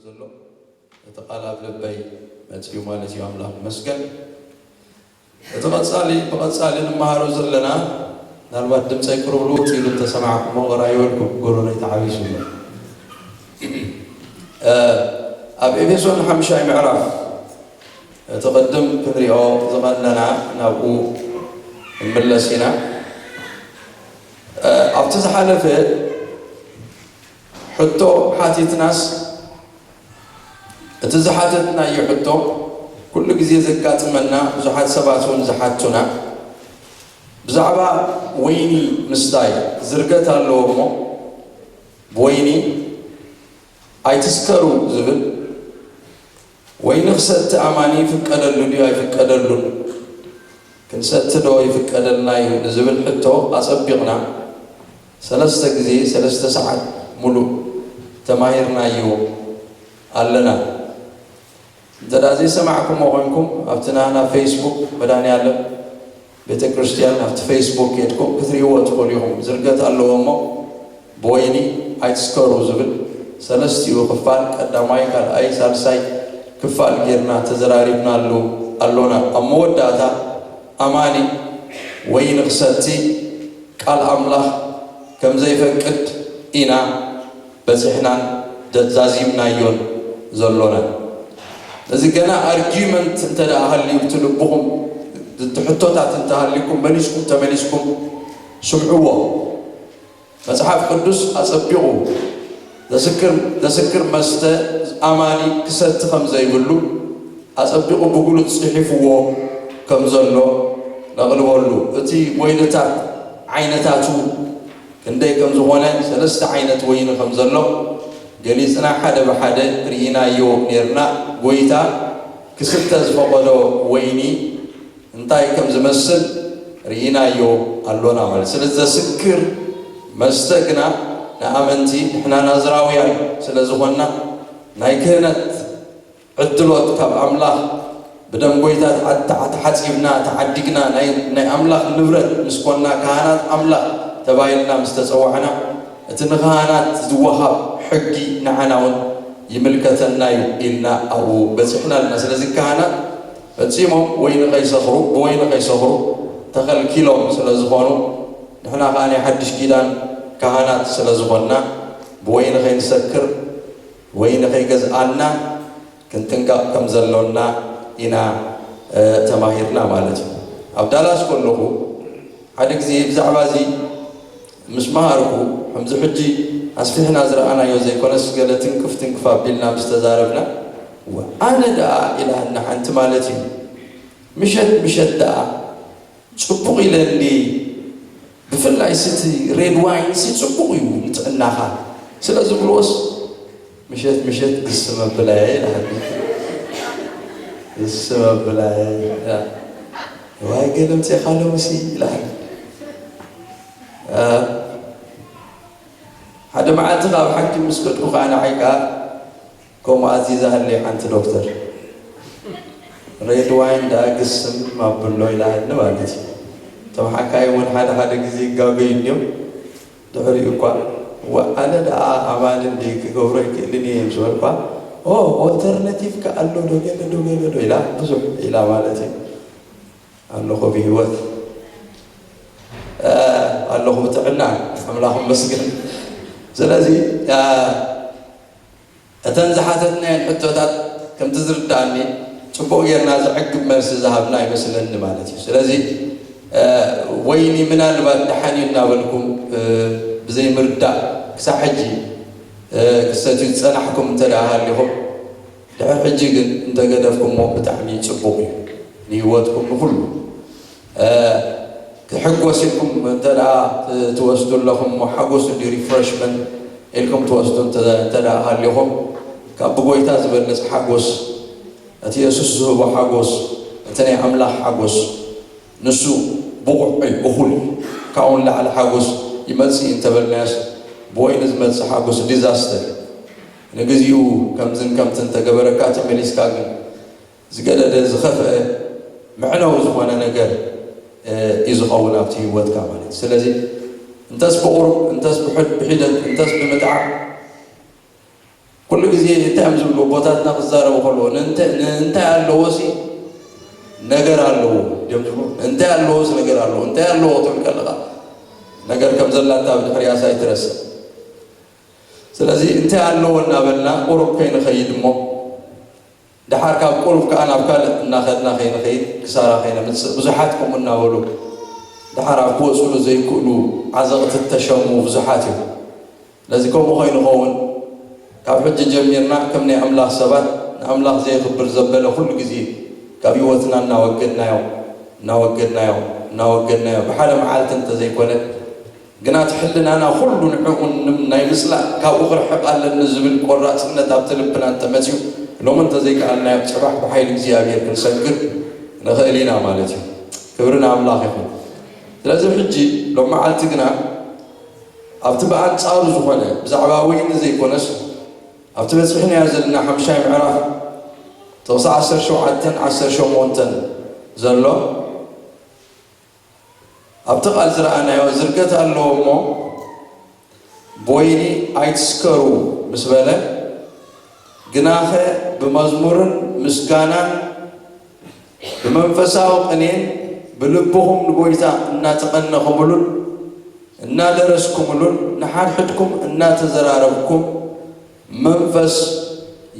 ዘሎ እቲ ቃል ኣብ ልበይ መፅዩ ማለት እዩ። ኣምላኽ ይመስገን። እቲ ቀፃሊ ብቐፃሊ ንመሃሮ ዘለና ምናልባት ድምፀይ ቅሩብ ልውጥ ኢሉ እንተሰማዕኩሞ ራይ ወልኩም ጎሮሮይ ተዓቢሱ ኣሎ። ኣብ ኤፌሶን ሓምሻይ ምዕራፍ እቲ ቅድም ክንሪኦ ዝቐነና ናብኡ ንምለስ ኢና። ኣብቲ ዝሓለፈ ሕቶ ሓቲትናስ እቲ ዝሓተትናዮ ሕቶ ኩሉ ግዜ ዘጋጥመና፣ ብዙሓት ሰባት እውን ዝሓቱና፣ ብዛዕባ ወይኒ ምስታይ ዝርገት ኣለዎ እሞ ብወይኒ ኣይትስከሩ ዝብል፣ ወይኒ ክሰቲ ኣማኒ ይፍቀደሉ ድዩ ኣይፍቀደሉን? ክንሰቲ ዶ ይፍቀደልና እዩ ንዝብል ሕቶ ኣጸቢቕና ሰለስተ ግዜ ሰለስተ ሰዓት ሙሉእ ተማሂርናዮ ኣለና። እንተ ደኣ ዘይሰማዕኩሞ ኮይንኩም ኣብቲ ናና ፌስቡክ መድኃኔዓለም ቤተ ክርስቲያን ኣብቲ ፌስቡክ ኬድኩም ክትርእይዎ ትኽእሉ ኢኹም። ዝርገት ኣለዎ እሞ ብወይኒ ኣይትስከሩ ዝብል ሰለስቲኡ ክፋል ቀዳማይ፣ ካልኣይ፣ ሳልሳይ ክፋል ጌርና ተዘራሪብናሉ ኣሎና። ኣብ መወዳእታ ኣማኒ ወይኒ ክሰቲ ቃል ኣምላኽ ከም ዘይፈቅድ ኢና በጺሕናን ዛዚምናዮን ዘሎና። እዚ ገና ኣርጊመንት እንተ ደኣ ሃልዩ እቲ ልብኹም እቲ ሕቶታት እንተሃልዩኩም መሊስኩም ተመሊስኩም ስምዕዎ። መጽሓፍ ቅዱስ ኣጸቢቑ ዘስክር ዘስክር መስተ ኣማኒ ክሰቲ ከም ዘይብሉ ኣጸቢቑ ብግሉጽ ጽሒፍዎ ከም ዘሎ ነቕልበሉ። እቲ ወይንታት ዓይነታቱ ክንደይ ከም ዝኾነ፣ ሰለስተ ዓይነት ወይኒ ከም ዘሎ ገሊጽና ሓደ ብሓደ ርኢናዮ ኔርና። ጎይታ ክስተ ዝፈቐዶ ወይኒ እንታይ ከም ዝመስል ርኢናዮ ኣሎና ማለት። ስለዚ ዘስክር መስተ ግና ንኣመንቲ ንሕና ናዝራውያን ስለ ዝኾንና ናይ ክህነት ዕድሎት ካብ ኣምላኽ ብደም ጎይታ ተዓ-፣ ተዓ-፣ ተሓጺብና፣ ተዓዲግና፣ ናይ፣ ናይ ኣምላኽ ንብረት ምስ ኮንና፣ ካህናት ኣምላኽ ተባሂልና ምስ ተጸዋዕና፣ እቲ ንካህናት ዝወሃብ ሕጊ ንዓና እውን ይምልከተና እዩ ኢልና ኣብኡ በጺሕና ኣለና። ስለዚ ካህናት ፈጺሞም ወይኒ ከይሰኽሩ፣ ብወይኒ ከይሰኽሩ ተኸልኪሎም ስለ ዝኾኑ፣ ንሕና ከኣ ናይ ሓድሽ ኪዳን ካህናት ስለ ዝኾንና፣ ብወይኒ ከይንሰክር፣ ወይኒ ከይገዝኣና፣ ክንጥንቀቕ ከም ዘሎና ኢና፣ እ፣ ተማሂርና ማለት እዩ። ኣብ ዳላስ ከለኹ ሓደ ግዜ ብዛዕባ እዚ ምስ መሃርኩ፣ ከምዚ ሕጂ ኣስፊሕና ዝረኣናዮ ዘይኮነስ፣ ገለ ትንክፍ ትንክፍ ኣቢልና ምስ ተዛረብና፣ "ዋ፣ ኣነ ደኣ" ኢላትና ሓንቲ ማለት እዩ። "ምሸት ምሸት ደኣ ጽቡቕ ኢለ እንዲ፣ ብፍላይ ስቲ ሬድ ዋይን ሲ ጽቡቕ እዩ ንጥዕናኻ" ስለ ዝብልዎስ፣ "ምሸት ምሸት ግስም ኣብላየ" ኢላትኒ። "ግስም ኣብላየ" ኢላ። "ዋይ ገለ ኣምጺእካ ሎምሲ" ኢላትኒ። እ፣ ሓደ መዓልቲ ካብ ሓኪም ምስ ከድኩ ከኣ ንዓይ ከኣ ከምኡ ኣዚዛትለይ ሓንቲ ዶክተር። "ሬድ ዋይን ደኣ ግስም ኣብሎ" ኢላትኒ ማለት እዩ። እቶም ሓካይም እውን ሓደ ሓደ ግዜ ይጋገዩ እንድዮም። ድሕሪኡ እኳ፣ "ዋ፣ ኣነ ደኣ ኣማኒ እንዲ ክገብሮ ይክእልን እየ" ምስ በልኳ፣ "ኦ፣ ኦልተርናቲቭ ከ ኣሎ ዶ ገለ ዶ ገለ ዶ?" ኢላ፣ ብዙሕ ኢላ ማለት እዩ። ኣለኹ ብህይወት፣ እ፣ ኣለኹ ብጥዕና፣ ኣምላኽ ይመስገን። ስለዚ፣ እ፣ እተን ዝሓተትናየን ሕቶታት ከምቲ ዝርድኣኒ ጽቡቕ ጌርና ዘዕግብ መልሲ ዝሃብና ይመስለኒ ማለት እዩ። ስለዚ፣ እ፣ ወይኒ ምናልባት ደሓን እዩ እናበልኩም፣ እ፣ ብዘይምርዳእ ክሳዕ ሕጂ፣ እ፣ ክሰትዩ ዝጸናሕኩም እንተ ደኣ ሃሊኹም፣ ድሕሪ ሕጂ ግን እንተገደፍኩሞ ብጣዕሚ ጽቡቕ እዩ፣ ንህይወትኩም ንኹሉ። እ፣ ክሕጎስ ኢልኩም እንተ ደኣ ት-፣ ትወስዱ ኣለኹም እሞ፣ ሓጎስ እንዲ ሪፍረሽመንት ኢልኩም ትወስዱ እንተ፣ እንተ ደኣ ሃሊኹም፣ ካብ ብጎይታ ዝበልጽ ሓጎስ፣ እቲ የሱስ ዝህቦ ሓጎስ፣ እቲ ናይ ኣምላኽ ሓጎስ፣ ንሱ ብቑዕ እዩ፣ እኹል እዩ። ካብኡ ንላዕሊ ሓጎስ ይመጽእ እዩ እንተበልናዮስ፣ ብወይኒ ዝመጽእ ሓጎስ ዲዛስተር። ንግዚኡ ከምዝን ከምትን እንተገበረካ፣ ተመሊስካ ግን ዝገደደ ዝኸፍአ መዕነዊ ዝኾነ ነገር፣ እ፣ እዩ ዝኸውን ኣብቲ ህይወትካ ማለት እዩ። ስለዚ እንተስ ብቑሩብ፣ እንተስ ብሕድ-፣ ብሒደት፣ እንተስ ብምጥዓም፣ ኩሉ ግዜ እንታይ እዮም ዝብሉ ኣቦታትና ክዛረቡ ከለዉ፣ ንእንተ-፣ ንእንታይ ኣለዎ ሲ ነገር ኣለዎ እዮም ዝብሉ። እንታይ ኣለዎ ሲ ነገር ኣለዎ፣ እንታይ ኣለዎ ክትብል ከለኻ፣ ነገር ከም ዘላታ ብድሕሪያስ ኣይትረስዕ። ስለዚ እንታይ ኣለዎ እናበልና ቁሩብ ከይንኸይድ እሞ፣ ደሓር ካብ ቁሩብ ከኣ ናብ ካልእ እናኸድና ከይንኸይድ፣ ክሳራ ከይነምጽእ፣ ብዙሓት ከምኡ እናበሉ ደሓር ኣብ ክወጽሉ ዘይክእሉ ዓዘቕቲ እተሸሙ ብዙሓት እዮም። ስለዚ ከምኡ ከይንኸውን፣ ካብ ሕጂ ጀሚርና ከም ናይ ኣምላኽ ሰባት፣ ንኣምላኽ ዘየኽብር ዘበለ ኩሉ ግዜ ካብ ህይወትና እናወገድናዮ፣ እናወገድናዮ፣ እናወገድናዮ፣ ብሓደ መዓልቲ እንተዘይኮነ፣ ግና እቲ ሕልናና ኩሉ ንዕኡ ንም-፣ ናይ ምጽላእ፣ ካብኡ ክርሕቕ ኣለኒ ዝብል ቆራጽነት ኣብቲ ልብና እንተመጺኡ፣ ሎሚ እንተዘይከኣልናዮ፣ ጽባሕ ብሓይሊ እግዚኣብሔር ክንሰግር ንኽእል ኢና ማለት እዩ። ክብሪ ንኣምላኽ ይኹን። ስለዚ ሕጂ ሎም መዓልቲ ግና ኣብቲ ብኣንጻሩ ዝኾነ፣ ብዛዕባ ወይኒ ዘይኮነስ፣ ኣብቲ በጺሕናዮ ዘለና ሓምሻይ ምዕራፍ ጥቕሲ ዓሰርተ ሸውዓተን ዓሰርተ ሸሞንተን ዘሎ፣ ኣብቲ ቃል ዝረኣናዮ ዝርገት ኣለዎ እሞ፣ ብወይኒ ኣይትስከሩ ምስ በለ፣ ግናኸ ብመዝሙርን ምስጋናን ብመንፈሳዊ ቅኔን ብልብኹም ንጎይታ እናተቐነኹምሉን እናደረስኩምሉን ንሓድሕድኩም እናተዘራረብኩም መንፈስ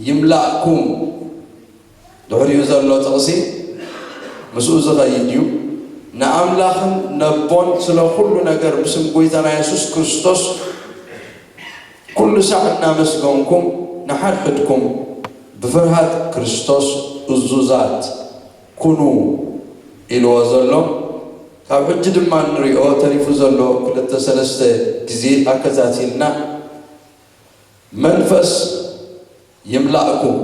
ይምላእኩም። ድሕሪኡ ዘሎ ጥቕሲ ምስኡ ዝኸይድ እዩ። ንኣምላኽን ነቦን ስለ ኩሉ ነገር ብስም ጎይታና የሱስ ክርስቶስ ኩሉ ሳዕ እናመስገንኩም ንሓድሕድኩም ብፍርሃት ክርስቶስ እዙዛት ኩኑ ኢልዎ ዘሎ። ካብ ሕጂ ድማ እንሪኦ ተሪፉ ዘሎ ክልተ ሰለስተ ግዜ ኣከታቲልና መንፈስ ይምላእኩም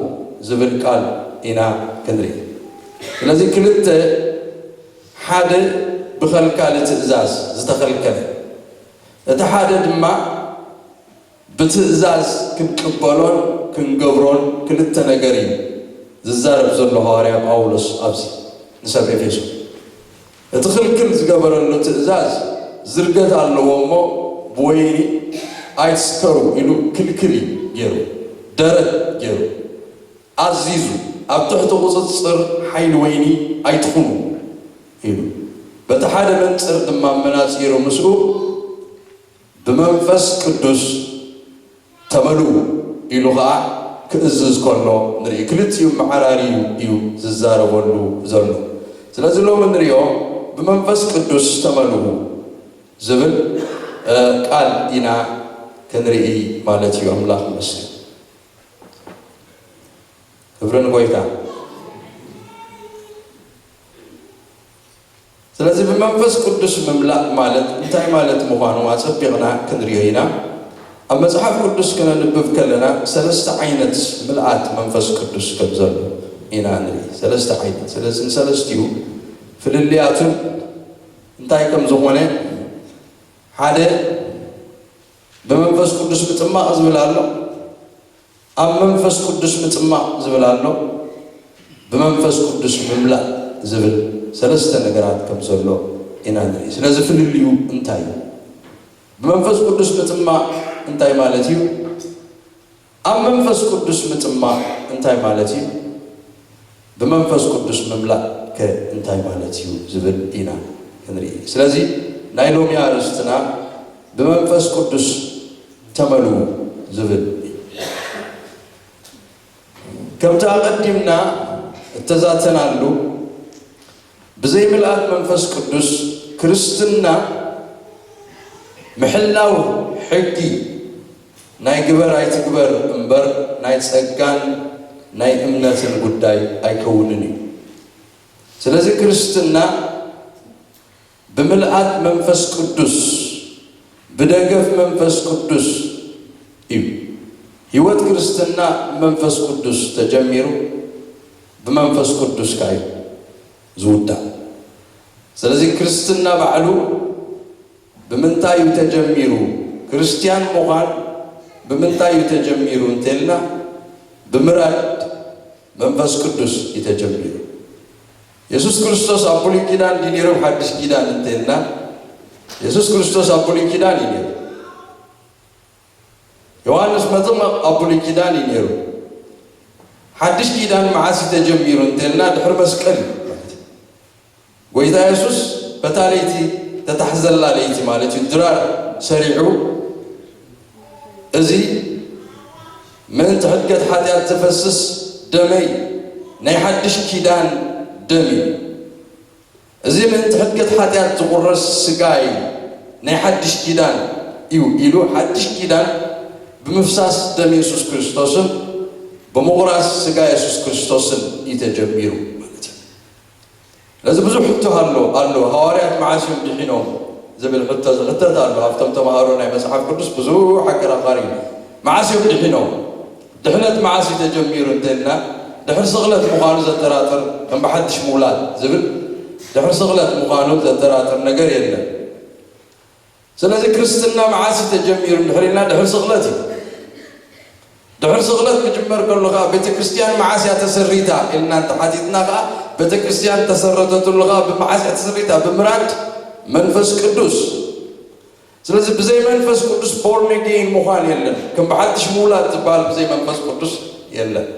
ዝብል ቃል ኢና ክንርኢ። ስለዚ ክልተ፣ ሓደ ብኸልካሊ ትእዛዝ ዝተኸልከለ፣ እቲ ሓደ ድማ ብትእዛዝ ክንቅበሎን ክንገብሮን ክልተ ነገር እዩ ዝዛረብ ዘሎ ሃዋርያ ጳውሎስ ኣብዚ ንሰብ ኤፌሶን። እቲ ክልክል ዝገበረሉ ትእዛዝ ዝርገት ኣለዎ እሞ ብወይኒ ኣይትስከሩ ኢሉ ክልክል እዩ ገይሩ፣ ደረት ገይሩ ኣዚዙ፣ ኣብ ትሕቲ ቁጽጽር ሓይሊ ወይኒ ኣይትኹኑ ኢሉ። በቲ ሓደ መንጽር ድማ መናጺሩ ምስኡ ብመንፈስ ቅዱስ ተመልኡ ኢሉ ኸኣ ክእዝዝ ከሎ ንርኢ። ክልቲኡ መዓራርዩ እዩ ዝዛረበሉ ዘሎ። ስለዚ ሎሚ ንሪኦ ብመንፈስ ቅዱስ ተመልኡ ዝብል፣ እ፣ ቃል ኢና ክንርኢ ማለት እዩ። ኣምላኽ ይመስገን። ክብሪ ንጎይታ። ስለዚ ብመንፈስ ቅዱስ ምምላእ ማለት እንታይ ማለት ምዃኑ ኣጸቢቕና ክንሪኦ ኢና። ኣብ መጽሓፍ ቅዱስ ክነንብብ ከለና ሰለስተ ዓይነት ምልኣት መንፈስ ቅዱስ ከም ዘሎ ኢና ንርኢ። ሰለስተ ዓይነት። ስለዚ ንሰለስቲኡ ፍልልያቱን እንታይ ከም ዝኾነ፣ ሓደ ብመንፈስ ቅዱስ ምጥማቕ ዝብል ኣሎ። ኣብ መንፈስ ቅዱስ ምጥማቕ ዝብል ኣሎ። ብመንፈስ ቅዱስ ምምላእ ዝብል ሰለስተ ነገራት ከም ዘሎ ኢና ንርኢ። ስለዚ ፍልልዩ እንታይ እዩ? ብመንፈስ ቅዱስ ምጥማቕ እንታይ ማለት እዩ? ኣብ መንፈስ ቅዱስ ምጥማቕ እንታይ ማለት እዩ? ብመንፈስ ቅዱስ ምምላእ ከ እንታይ ማለት እዩ ዝብል ኢና ክንርኢ። ስለዚ ናይ ሎሚ ኣርእስትና ብመንፈስ ቅዱስ ተመልኡ ዝብል እዩ። ከምቲ ኣቐዲምና እተዛተናሉ፣ ብዘይ ምልኣት መንፈስ ቅዱስ ክርስትና ምሕላው ሕጊ ናይ ግበር ኣይትግበር እምበር ናይ ጸጋን ናይ እምነትን ጉዳይ ኣይከውንን እዩ። ስለዚ ክርስትና ብምልኣት መንፈስ ቅዱስ፣ ብደገፍ መንፈስ ቅዱስ እዩ። ህይወት ክርስትና ብመንፈስ ቅዱስ ተጀሚሩ፣ ብመንፈስ ቅዱስ ከኣ እዩ ዝውዳእ። ስለዚ ክርስትና ባዕሉ ብምንታይ እዩ ተጀሚሩ? ክርስትያን ምዃን ብምንታይ እዩ ተጀሚሩ እንተልና፣ ብምራድ መንፈስ ቅዱስ እዩ ተጀሚሩ። የሱስ ክርስቶስ ኣብ ብሉይ ኪዳን ድዩ ነይሩ፣ ኣብ ሓድሽ ኪዳን እንተልና፣ የሱስ ክርስቶስ ኣብ ብሉይ ኪዳን እዩ ነይሩ። ዮሃንስ መጥምቕ ኣብ ብሉይ ኪዳን እዩ ነይሩ። ሓድሽ ኪዳን መዓስ እዩ ተጀሚሩ እንተልና ድሕሪ መስቀል እዩ ማለት እዩ። ጎይታ የሱስ በታ ለይቲ ተታሕዘላ ለይቲ ማለት እዩ ድራር ሰሪዑ፣ እዚ ምእንቲ ሕድገት ሓጢኣት ዝፈስስ ደመይ ናይ ሓድሽ ኪዳን ደም እዩ። እዚ ምእንቲ ሕድገት ሓጢኣት ዝቑረስ ስጋይ ናይ ሓድሽ ኪዳን እዩ ኢሉ ሓድሽ ኪዳን ብምፍሳስ ደም የሱስ ክርስቶስን ብምቑራስ ስጋ የሱስ ክርስቶስን እዩ ተጀሚሩ ማለት እዩ። ስለዚ ብዙሕ ሕቶ ኣሎ ኣሎ ሃዋርያት መዓስ እዮም ድሒኖም ዝብል ሕቶ ዝሕተት ኣሎ። ኣብቶም ተምሃሮ ናይ መጽሓፍ ቅዱስ ብዙሕ ኣከራኻሪ እዩ። መዓስ እዮም ድሒኖም? ድሕነት መዓስ እዩ ተጀሚሩ እንተልና ድሕሪ ስቕለት ምዃኑ ዘጠራጥር ከም ብሓድሽ ምውላድ ዝብል ድሕሪ ስቕለት ምዃኑ ዘጠራጥር ነገር የለን። ስለዚ ክርስትና መዓስ እዩ ተጀሚሩ እንድሕር ኢልና ድሕሪ ስቕለት እዩ። ድሕሪ ስቕለት ክጅመር ከሎ ከዓ ቤተ ክርስቲያን መዓስ እያ ተሰሪታ ኢልና እንተሓቲትና ከዓ ቤተ ክርስቲያን ተሰረተትሉ ከዓ ብመዓስ እያ ተሰሪታ? ብምራድ መንፈስ ቅዱስ። ስለዚ ብዘይ መንፈስ ቅዱስ born again ምዃን የለን። ከም ብሓድሽ ምውላድ ዝበሃል ብዘይ መንፈስ ቅዱስ የለን።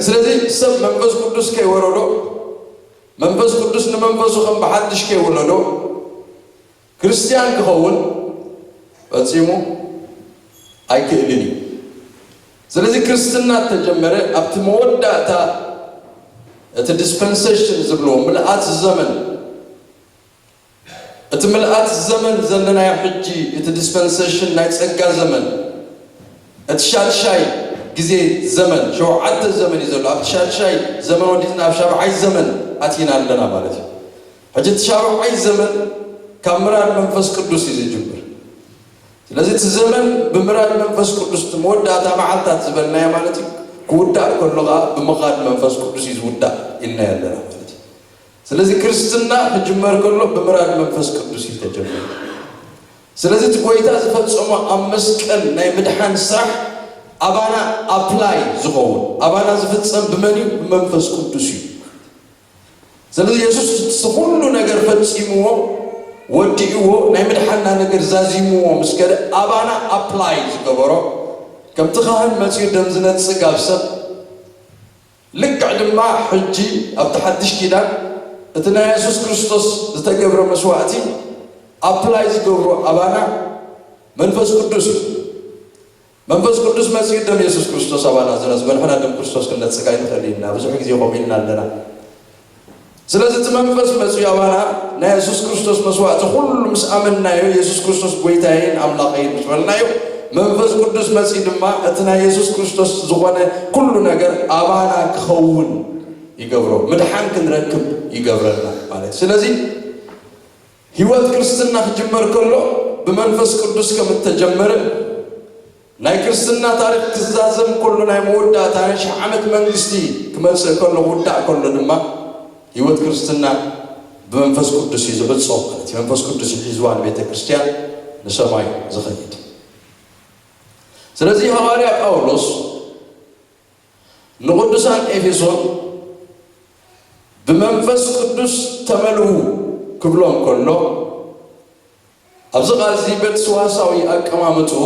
ስለዚ ሰብ መንፈስ ቅዱስ ከይወረዶ መንፈስ ቅዱስ ንመንፈሱ ከም ብሓድሽ ከይወለዶ ክርስቲያን ክኸውን ፈጺሙ ኣይክእልን እዩ። ስለዚ ክርስትና እተጀመረ ኣብቲ መወዳእታ እቲ dispensation ዝብልዎ ምልኣት ዘመን እቲ ምልኣት ዘመን ዘለናዮ ሕጂ እቲ dispensation ናይ ጸጋ ዘመን እቲ ሻድሻይ ግዜ ዘመን ሸውዓተ ዘመን እዩ ዘሎ። ኣብቲ ሻድሻይ ዘመን ወዲእና ኣብ ሻብዓይ ዘመን ኣቲና ኣለና ማለት እዩ። ሕጂ እቲ ሻብዓይ ዘመን ካብ ምራድ መንፈስ ቅዱስ እዩ ዝጅምር። ስለዚ እቲ ዘመን ብምራድ መንፈስ ቅዱስ እቲ መወዳእታ መዓልታት ዝበልናዮ ማለት እዩ ክውዳእ ከሎ ከዓ ብምኻድ መንፈስ ቅዱስ እዩ ዝውዳእ ኢልናዮ ኣለና ማለት እዩ። ስለዚ ክርስትና ክጅመር ከሎ ብምራድ መንፈስ ቅዱስ እዩ ተጀመረ። ስለዚ እቲ ጎይታ ዝፈጸሞ ኣብ መስቀል ናይ ምድሓን ስራሕ ኣባና ኣፕላይ ዝኸውን ኣባና ዝፍጸም ብመን እዩ? ብመንፈስ ቅዱስ እዩ። ስለዚ የሱስ እቲ ኩሉ ነገር ፈጺምዎ ወዲእዎ ናይ ምድሓና ነገር ዛዚምዎ ምስ ከደ ኣባና ኣፕላይ ዝገበሮ ከምቲ ካህን መጺኡ ደም ዝነጽግ ኣብ ሰብ ልክዕ ድማ ሕጂ ኣብቲ ሓድሽ ኪዳን እቲ ናይ የሱስ ክርስቶስ ዝተገብረ መስዋእቲ ኣፕላይ ዝገብሮ ኣባና መንፈስ ቅዱስ እዩ። መንፈስ ቅዱስ መጺኡ ደም የሱስ ክርስቶስ ኣባና ዝነጽጎ ንሕና ደም ክርስቶስ ክንነጽግ ኣይንኽእል ኢና። ብዙሕ ግዜ ከምኡ ኢልና ኣለና። ስለዚ እቲ መንፈስ መጺኡ ኣባና ናይ የሱስ ክርስቶስ መስዋእቲ ኩሉ ምስ ኣመንናዮ የሱስ ክርስቶስ ጎይታየን ኣምላኸይን ምስ በልናዮ መንፈስ ቅዱስ መጺኡ ድማ እቲ ናይ የሱስ ክርስቶስ ዝኾነ ኩሉ ነገር ኣባና ክኸውን ይገብሮ ምድሓን ክንረክብ ይገብረና ማለት እዩ። ስለዚ ህይወት ክርስትና ክጅመር ከሎ ብመንፈስ ቅዱስ ከም እተጀመረ ናይ ክርስትና ታሪክ ክዛዘም ከሎ ናይ መወዳእታ ናይ ሽሕ ዓመት መንግስቲ ክመፅእ ከሎ ክውዳእ ከሎ ድማ ህይወት ክርስትና ብመንፈስ ቅዱስ እዩ ዝዕፆ ማለት እዩ። መንፈስ ቅዱስ እዩ ሒዝዋ ንቤተ ክርስቲያን ንሰማይ ዝኸይድ። ስለዚ ሃዋርያ ጳውሎስ ንቅዱሳን ኤፌሶን ብመንፈስ ቅዱስ ተመልኡ ክብሎም ከሎ ኣብዚ ቃል እዚ በቲ ሰዋሳዊ ኣቀማምጥኡ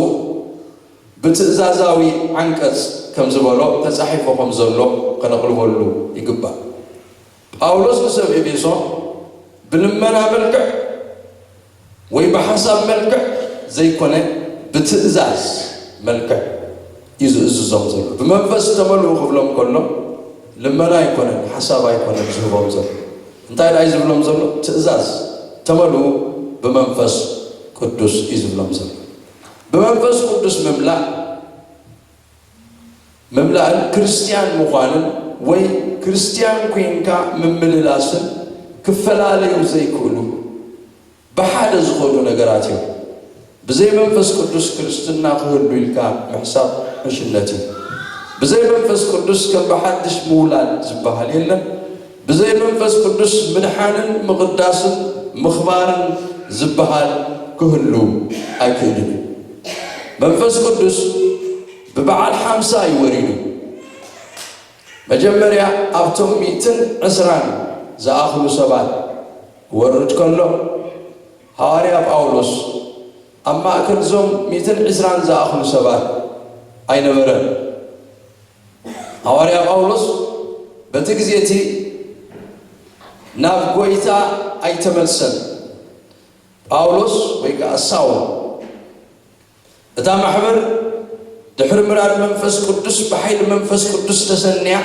ብትእዛዛዊ ዓንቀጽ ከም ዝበሎ ተጻሒፉ ከም ዘሎ ከነቕልበሉ ይግባእ። ጳውሎስ ንሰብ ኤፌሶን ብልመና መልክዕ ወይ ብሓሳብ መልክዕ ዘይኮነ ብትእዛዝ መልክዕ እዩ ዝእዝዞም ዘሎ። ብመንፈስ ተመልኡ ክብሎም ከሎ ልመና ኣይኮነን፣ ሓሳብ ኣይኮነን ዝህቦም ዘሎ። እንታይ ደኣ እዩ ዝብሎም ዘሎ? ትእዛዝ ተመልኡ ብመንፈስ ቅዱስ እዩ ዝብሎም ዘሎ። ብመንፈስ ቅዱስ ምምላእ ምምላእን ክርስትያን ምዃንን ወይ ክርስትያን ኮይንካ ምምልላስን ክፈላለዩ ዘይክእሉ ብሓደ ዝኸዱ ነገራት እዮም። ብዘይ መንፈስ ቅዱስ ክርስትና ክህሉ ኢልካ ምሕሳብ ዕሽነት እዩ። ብዘይ መንፈስ ቅዱስ ከም ብሓድሽ ምውላድ ዝበሃል የለን። ብዘይ መንፈስ ቅዱስ ምድሓንን ምቕዳስን ምኽባርን ዝበሃል ክህሉ ኣይክእልን እዩ። መንፈስ ቅዱስ ብበዓል ሓምሳ እዩ ወሪዱ። መጀመርያ ኣብቶም ሚእትን ዕስራን ዝኣኽሉ ሰባት ክወርድ ከሎ፣ ሃዋርያ ጳውሎስ ኣብ ማእከል እዞም ሚእትን ዕስራን ዝኣኽሉ ሰባት ኣይነበረን። ሃዋርያ ጳውሎስ በቲ ግዜ እቲ ናብ ጐይታ ኣይተመልሰን። ጳውሎስ ወይ ከኣ ሳውል እታ ማሕበር ድሕሪ ምራድ መንፈስ ቅዱስ ብሓይሊ መንፈስ ቅዱስ ተሰንያ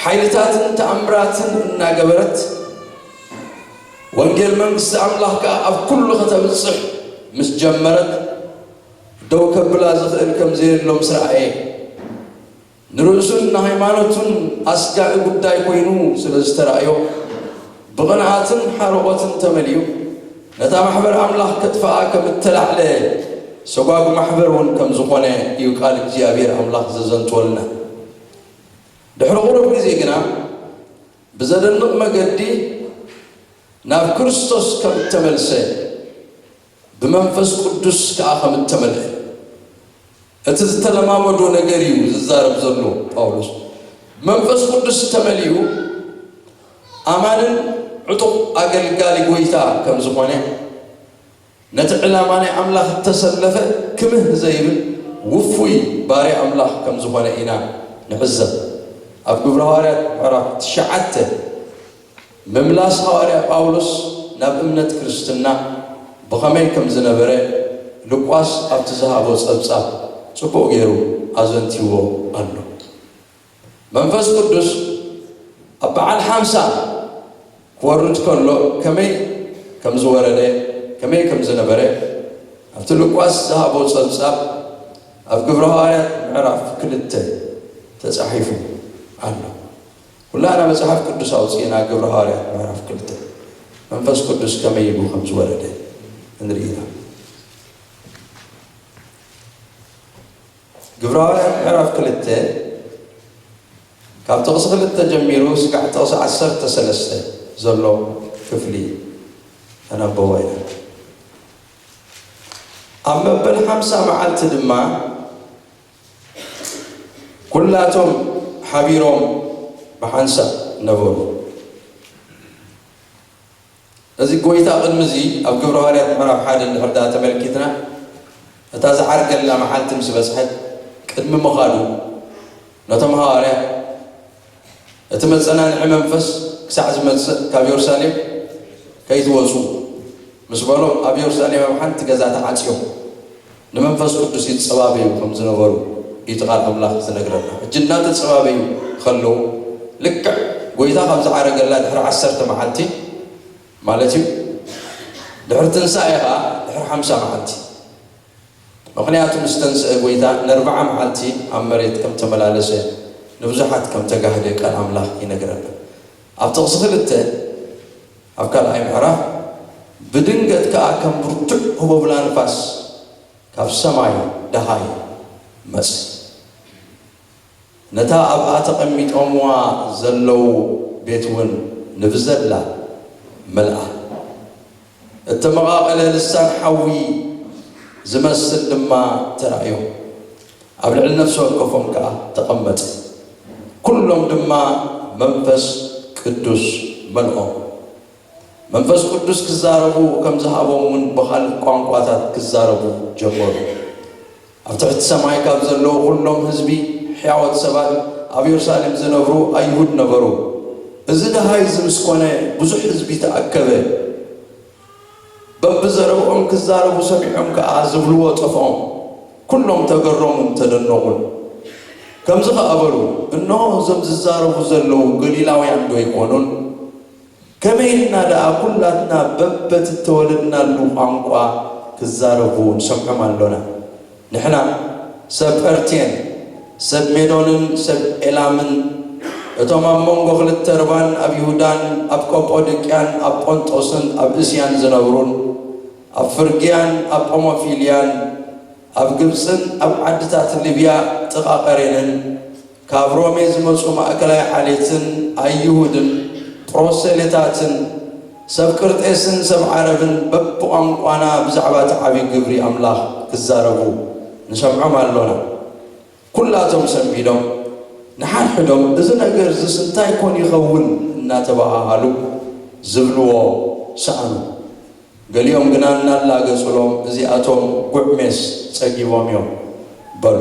ሓይልታትን ተኣምራትን እናገበረት ወንጌል መንግስቲ ኣምላኽ ከኣ ኣብ ኩሉ ከተብጽሕ ምስ ጀመረት ደው ከብላ ዝኽእል ከም ዘየሎ ምስ ረኣየ ንርእሱን ንሃይማኖቱን ኣስጋኢ ጉዳይ ኮይኑ ስለ ዝተራእዮ ብቕንኣትን ሓርቖትን ተመሊኡ ነታ ማሕበር ኣምላኽ ከጥፍኣ ከም እተላዕለ ሰጓግ ማሕበር እውን ከም ዝኾነ እዩ ቃል እግዚኣብሔር ኣምላኽ ዘዘንትወልና። ድሕሪ ቁሩብ ግዜ ግና ብዘደንቕ መገዲ ናብ ክርስቶስ ከም እተመልሰ ብመንፈስ ቅዱስ ከኣ ከም እተመልአ እቲ ዝተለማመዶ ነገር እዩ ዝዛረብ ዘሎ ጳውሎስ። መንፈስ ቅዱስ ተመሊኡ ኣማንን ዕጡቕ ኣገልጋሊ ጐይታ ከም ዝኾነ ነቲ ዕላማ ናይ ኣምላኽ እተሰለፈ ክምህ ዘይብል ውፉይ ባርያ ኣምላኽ ከም ዝኾነ ኢና ንዕዘብ። ኣብ ግብረ ሃዋርያት ምዕራፍ ትሽዓተ ምምላስ ሃዋርያ ጳውሎስ ናብ እምነት ክርስትና ብኸመይ ከም ዝነበረ ሉቃስ ኣብቲ ዝሃቦ ጸብጻብ ጽቡቕ ገይሩ ኣዘንቲዎ ኣሎ። መንፈስ ቅዱስ ኣብ በዓል ሓምሳ ክወርድ ከሎ ከመይ ከም ዝወረደ ከመይ ከም ዝነበረ ኣብቲ ሉቃስ ዝሃቦ ጸብጻብ ኣብ ግብረ ሃዋርያት ምዕራፍ ክልተ ተጻሒፉ ኣሎ። ኩላና መጽሓፍ ቅዱስ ኣውጺእና ግብረ ሃዋርያት ምዕራፍ ክልተ መንፈስ ቅዱስ ከመይ ኢሉ ከም ዝወረደ ንርኢ ኢና። ግብረ ሃዋርያት ምዕራፍ ክልተ ካብ ጥቕሲ ክልተ ጀሚሩ ስጋዕ ጥቕሲ ዓሰርተ ሰለስተ ዘሎ ክፍሊ ተነበቦ ኢና። ኣብ መበል ሓምሳ መዓልቲ ድማ ኩላቶም ሓቢሮም ብሓንሳብ ነበሩ። እዚ ጎይታ ቅድሚ እዚ ኣብ ግብረ ሃዋርያት ምዕራፍ ሓደ እንድሕር ደኣ ተመልኪትና እታ ዝዓርገላ መዓልቲ ምስ በጽሐት ቅድሚ ምኻዱ ነቶም ሃዋርያ እቲ መጸናንዒ መንፈስ ክሳዕ ዝመጽእ ካብ የሩሳሌም ከይትወጹ ምስ በሎም ኣብ የሩሳሌም ኣብ ሓንቲ ገዛ ተዓጽዮም ንመንፈስ ቅዱስ ይጸባበዩ ከም ዝነበሩ እዩ እቲ ቃል ኣምላኽ ዝነግረና። ሕጂ እናተጸባበዩ ከለዉ ልክዕ ጎይታ ካብ ዝዓረገላ ድሕሪ ዓሰርተ መዓልቲ ማለት እዩ ድሕሪ ትንሳኤ ኸዓ ድሕሪ ሓምሳ መዓልቲ ምኽንያቱ ምስ ተንስአ ጎይታ ንኣርብዓ መዓልቲ ኣብ መሬት ከም ተመላለሰ ንብዙሓት ከም ተጋህደ ቃል ኣምላኽ ይነግረና። ኣብ ጥቕሲ ክልተ ኣብ ካልኣይ ምዕራፍ ብድንገት ከኣ ከም ብርቱዕ ህቦብላ ንፋስ ካብ ሰማይ ደሃይ መጽ ነታ ኣብኣ ተቐሚጦምዋ ዘለዉ ቤት እውን ንብዘላ መልኣ። እተመቓቐለ ልሳን ሓዊ ዝመስል ድማ ተራእዮም፣ ኣብ ልዕሊ ነፍሲ ወከፎም ከኣ ተቐመጠ። ኩሎም ድማ መንፈስ ቅዱስ መልኦም። መንፈስ ቅዱስ ክዛረቡ ከም ዝሃቦም እውን ብኻልእ ቋንቋታት ክዛረቡ ጀመሩ። ኣብ ትሕቲ ሰማይ ካብ ዘለዉ ኩሎም ህዝቢ ሕያወት ሰባት ኣብ የሩሳሌም ዝነብሩ ኣይሁድ ነበሩ። እዚ ደሃይ እዚ ምስ ኮነ ብዙሕ ህዝቢ ተኣከበ። በብዘረብኦም ክዛረቡ ሰሚዖም ከኣ ዝብልዎ ጠፍኦም። ኩሎም ተገረሙን ተደነቑን። ከምዚ ከኣ በሉ፣ እንሆ እዞም ዝዛረቡ ዘለዉ ገሊላውያን ዶ ኣይኮኑን? ከመይ ኢልና ደኣ ኩላትና በበቲ እተወለድናሉ ቋንቋ ክዛረቡ ንሰምዖም ኣሎና? ንሕና ሰብ ፐርቴን ሰብ ሜዶንን ሰብ ኤላምን እቶም ኣብ መንጎ ክልተ ርባን ኣብ ይሁዳን ኣብ ቀጶድቅያን ኣብ ጶንጦስን ኣብ እስያን ዝነብሩን ኣብ ፍርግያን ኣብ ጳሞፊልያን ኣብ ግብጽን ኣብ ዓድታት ሊብያ ጥቓ ቀሬንን ካብ ሮሜ ዝመጹ ማእከላይ ዓሌትን ኣይሁድን ፕሮሰሌታትን ሰብ ቅርጤስን ሰብ ዓረብን በብቋንቋና ብዛዕባ እቲ ዓብዪ ግብሪ ኣምላኽ ክዛረቡ ንሰምዖም ኣሎና። ኩላቶም ሰንቢዶም ንሓድሕዶም እዚ ነገር እዚስ እንታይ ኮን ይኸውን እናተባሃሃሉ ዝብልዎ ሰኣኑ። ገሊኦም ግና እናላገጹሎም፣ "እዚኣቶም ጉዕ ሜስ ጸጊቦም እዮም" በሉ።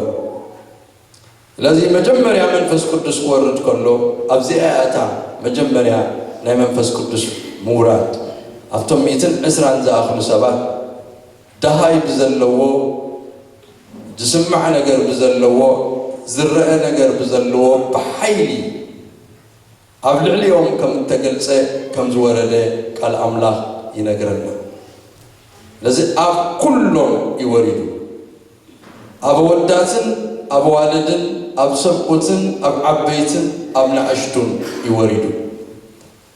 ስለዚ መጀመርያ መንፈስ ቅዱስ ክወርድ ከሎ፣ ኣብዚኣ እያ እታ መጀመርያ ናይ መንፈስ ቅዱስ ምውራድ። ኣብቶም ሚእትን ዕስራን ዝኣኽሉ ሰባት፣ ደሃይ ብዘለዎ፣ ዝስማዕ ነገር ብዘለዎ፣ ዝረአ ነገር ብዘለዎ፣ ብሓይሊ ኣብ ልዕሊኦም ከም እተገልጸ፣ ከም ዝወረደ ቃል ኣምላኽ ይነግረና። ስለዚ ኣብ ኩሎም እዩ ወሪዱ። ኣብ ኣወዳትን ኣብ ኣዋልድን፣ ኣብ ሰብኡትን ኣብ ዓበይትን ኣብ ንኣሽቱን እዩ ወሪዱ።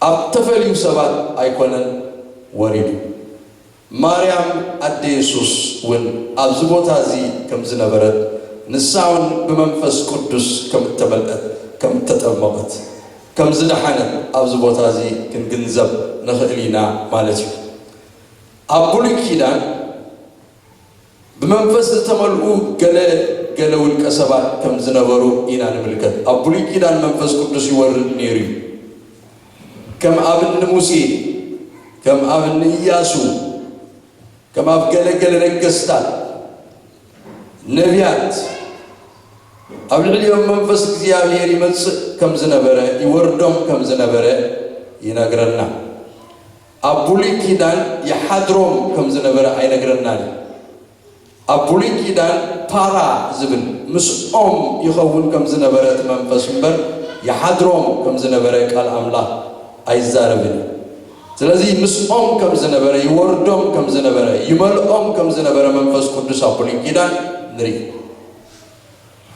ኣብ ተፈልዩ ሰባት ኣይኮነን ወሪዱ። ማርያም ኣደ የሱስ እውን ኣብዚ ቦታ እዚ ከም ዝነበረት፣ ንሳ እውን ብመንፈስ ቅዱስ ከም እተመልአት፣ ከም እተጠመቐት፣ ከም ዝደሓነት ኣብዚ ቦታ እዚ ክንግንዘብ ንኽእል ኢና ማለት እዩ። ኣብ ብሉይ ኪዳን ብመንፈስ ዝተመልኡ ገለ ገለ ውልቀ ሰባት ከም ዝነበሩ ኢና ንምልከት። ኣብ ብሉይ ኪዳን መንፈስ ቅዱስ ይወርድ ነይሩ እዩ። ከም ኣብ እኒ ሙሴ፣ ከም ኣብ እኒ ኢያሱ፣ ከም ኣብ ገለ ገለ ነገስታት፣ ነቢያት፣ ኣብ ልዕሊኦም መንፈስ እግዚኣብሔር ይመጽእ ከም ዝነበረ፣ ይወርዶም ከም ዝነበረ ይነግረና። ኣብ ብሉይ ኪዳን ይሓድሮም ከም ዝነበረ ኣይነግረናን እዩ። ኣብ ብሉይ ኪዳን ፓራ ዝብል ምስኦም ይኸውን ከም ዝነበረ እቲ መንፈስ እምበር፣ ይሓድሮም ከም ዝነበረ ቃል ኣምላኽ ኣይዛረብን እዩ። ስለዚ ምስኦም ከም ዝነበረ፣ ይወርዶም ከም ዝነበረ፣ ይመልኦም ከም ዝነበረ መንፈስ ቅዱስ ኣብ ብሉይ ኪዳን ንርኢ።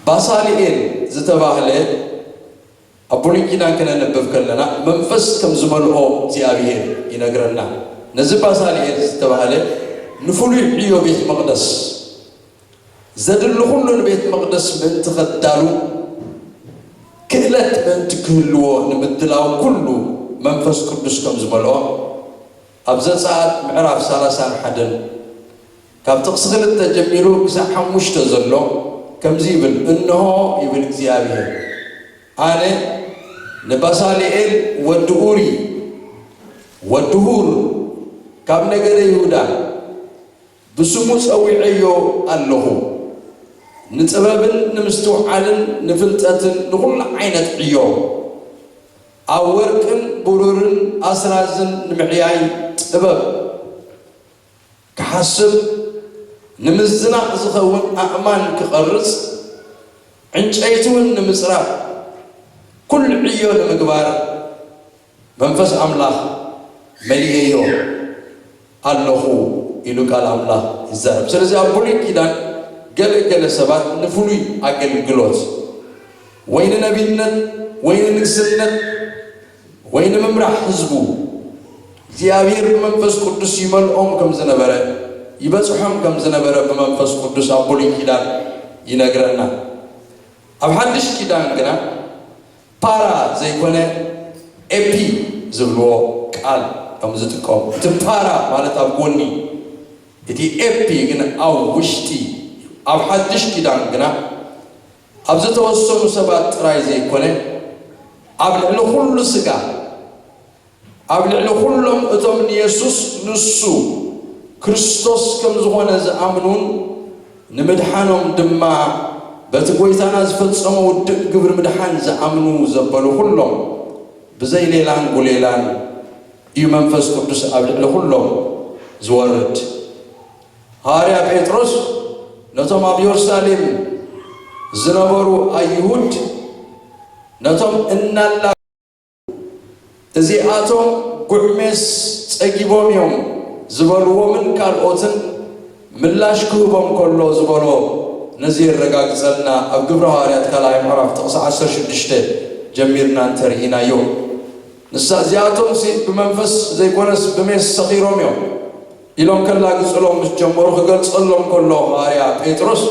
ባሳልኤል ዝተባህለ ኣብ ብሉይ ኪዳን ክነንብብ ከለና፣ መንፈስ ከም ዝመልኦ እግዚኣብሔር ይነግረና። ነዚ ባሳልኤል ዝተባህለ ንፍሉይ ዕዮ ቤት መቕደስ፣ ዘድሊ ኩሉ ንቤት መቕደስ ምእንቲ ከዳሉ፣ ክእለት ምእንቲ ክህልዎ ንምድላው ኩሉ መንፈስ ቅዱስ ከም ዝመልኦ፣ ኣብ ዘጸኣት ምዕራፍ ሰላሳን ሓደን ካብ ጥቕሲ ክልተ ጀሚሩ ክሳዕ ሓሙሽተ ዘሎ ከምዚ ይብል፣ "እንሆ" ይብል እግዚኣብሔር፣ "ኣነ ንባሳልኤል ወዲ ኡሪ፣ ወዲ ሁር፣ ካብ ነገደ ይሁዳ፣ ብስሙ ጸዊዐዮ ኣለኹ። ንጥበብን ንምስትውዓልን ንፍልጠትን ንኹሉ ዓይነት ዕዮ፣ ኣብ ወርቅን ብሩርን ኣስራዝን ንምዕያይ ጥበብ ክሓስብ፣ ንምዝናቕ ዝኸውን ኣእማን ክቐርጽ፣ ዕንጨይቲ እውን ንምጽራብ፣ ኩሉ ዕዮ ንምግባር መንፈስ ኣምላኽ መሊኤዮ ኣለኹ" ኢሉ ቃል ኣምላኽ ይዛረብ። ስለዚ ኣብ ብሉይ ኪዳን ገለ ገለ ሰባት ንፍሉይ ኣገልግሎት ወይ ንነቢይነት ወይ ንንግስነት ወይ ንምምራሕ ህዝቡ እግዚኣብሔር ብመንፈስ ቅዱስ ይመልኦም ከም ዝነበረ፣ ይበጽሖም ከም ዝነበረ ብመንፈስ ቅዱስ ኣብ ብሉይ ኪዳን ይነግረና። ኣብ ሓድሽ ኪዳን ግና ፓራ ዘይኮነ ኤፒ ዝብልዎ ቃል እዮም ዝጥቀሙ። እቲ ፓራ ማለት ኣብ ጎኒ፣ እቲ ኤፒ ግን ኣብ ውሽጢ። ኣብ ሓድሽ ኪዳን ግና ኣብ ዝተወሰኑ ሰባት ጥራይ ዘይኮነ፣ ኣብ ልዕሊ ኩሉ ስጋ፣ ኣብ ልዕሊ ኩሎም እቶም ንየሱስ፣ ንሱ ክርስቶስ ከም ዝኾነ ዝኣምኑን ንምድሓኖም ድማ በቲ ጐይታና ዝፈጸሞ ውድእ ግብሪ ምድሓን ዝኣምኑ ዘበሉ ኩሎም፣ ብዘይ ሌላን ጉሌላን እዩ መንፈስ ቅዱስ ኣብ ልዕሊ ኩሎም ዝወርድ። ሃዋርያ ጴጥሮስ ነቶም ኣብ የሩሳሌም ዝነበሩ ኣይሁድ፣ ነቶም እናላ እዚኣቶም ጉዕሜስ ጸጊቦም እዮም ዝበልዎምን ካልኦትን ምላሽ ክህቦም ከሎ ዝበሎ ነዚ የረጋግጸልና። ኣብ ግብረ ሃዋርያት ካልኣይ ምዕራፍ ጥቕሲ ዓሰርተ ሽዱሽተ ጀሚርና እንተርኢናዮ፣ ንሳ እዚኣቶምሲ ብመንፈስ ዘይኮነስ ብሜስ ሰኺሮም እዮም ኢሎም ከላግጹሎም ምስ ጀመሩ ክገልጸሎም ከሎ፣ ሃዋርያ ጴጥሮስ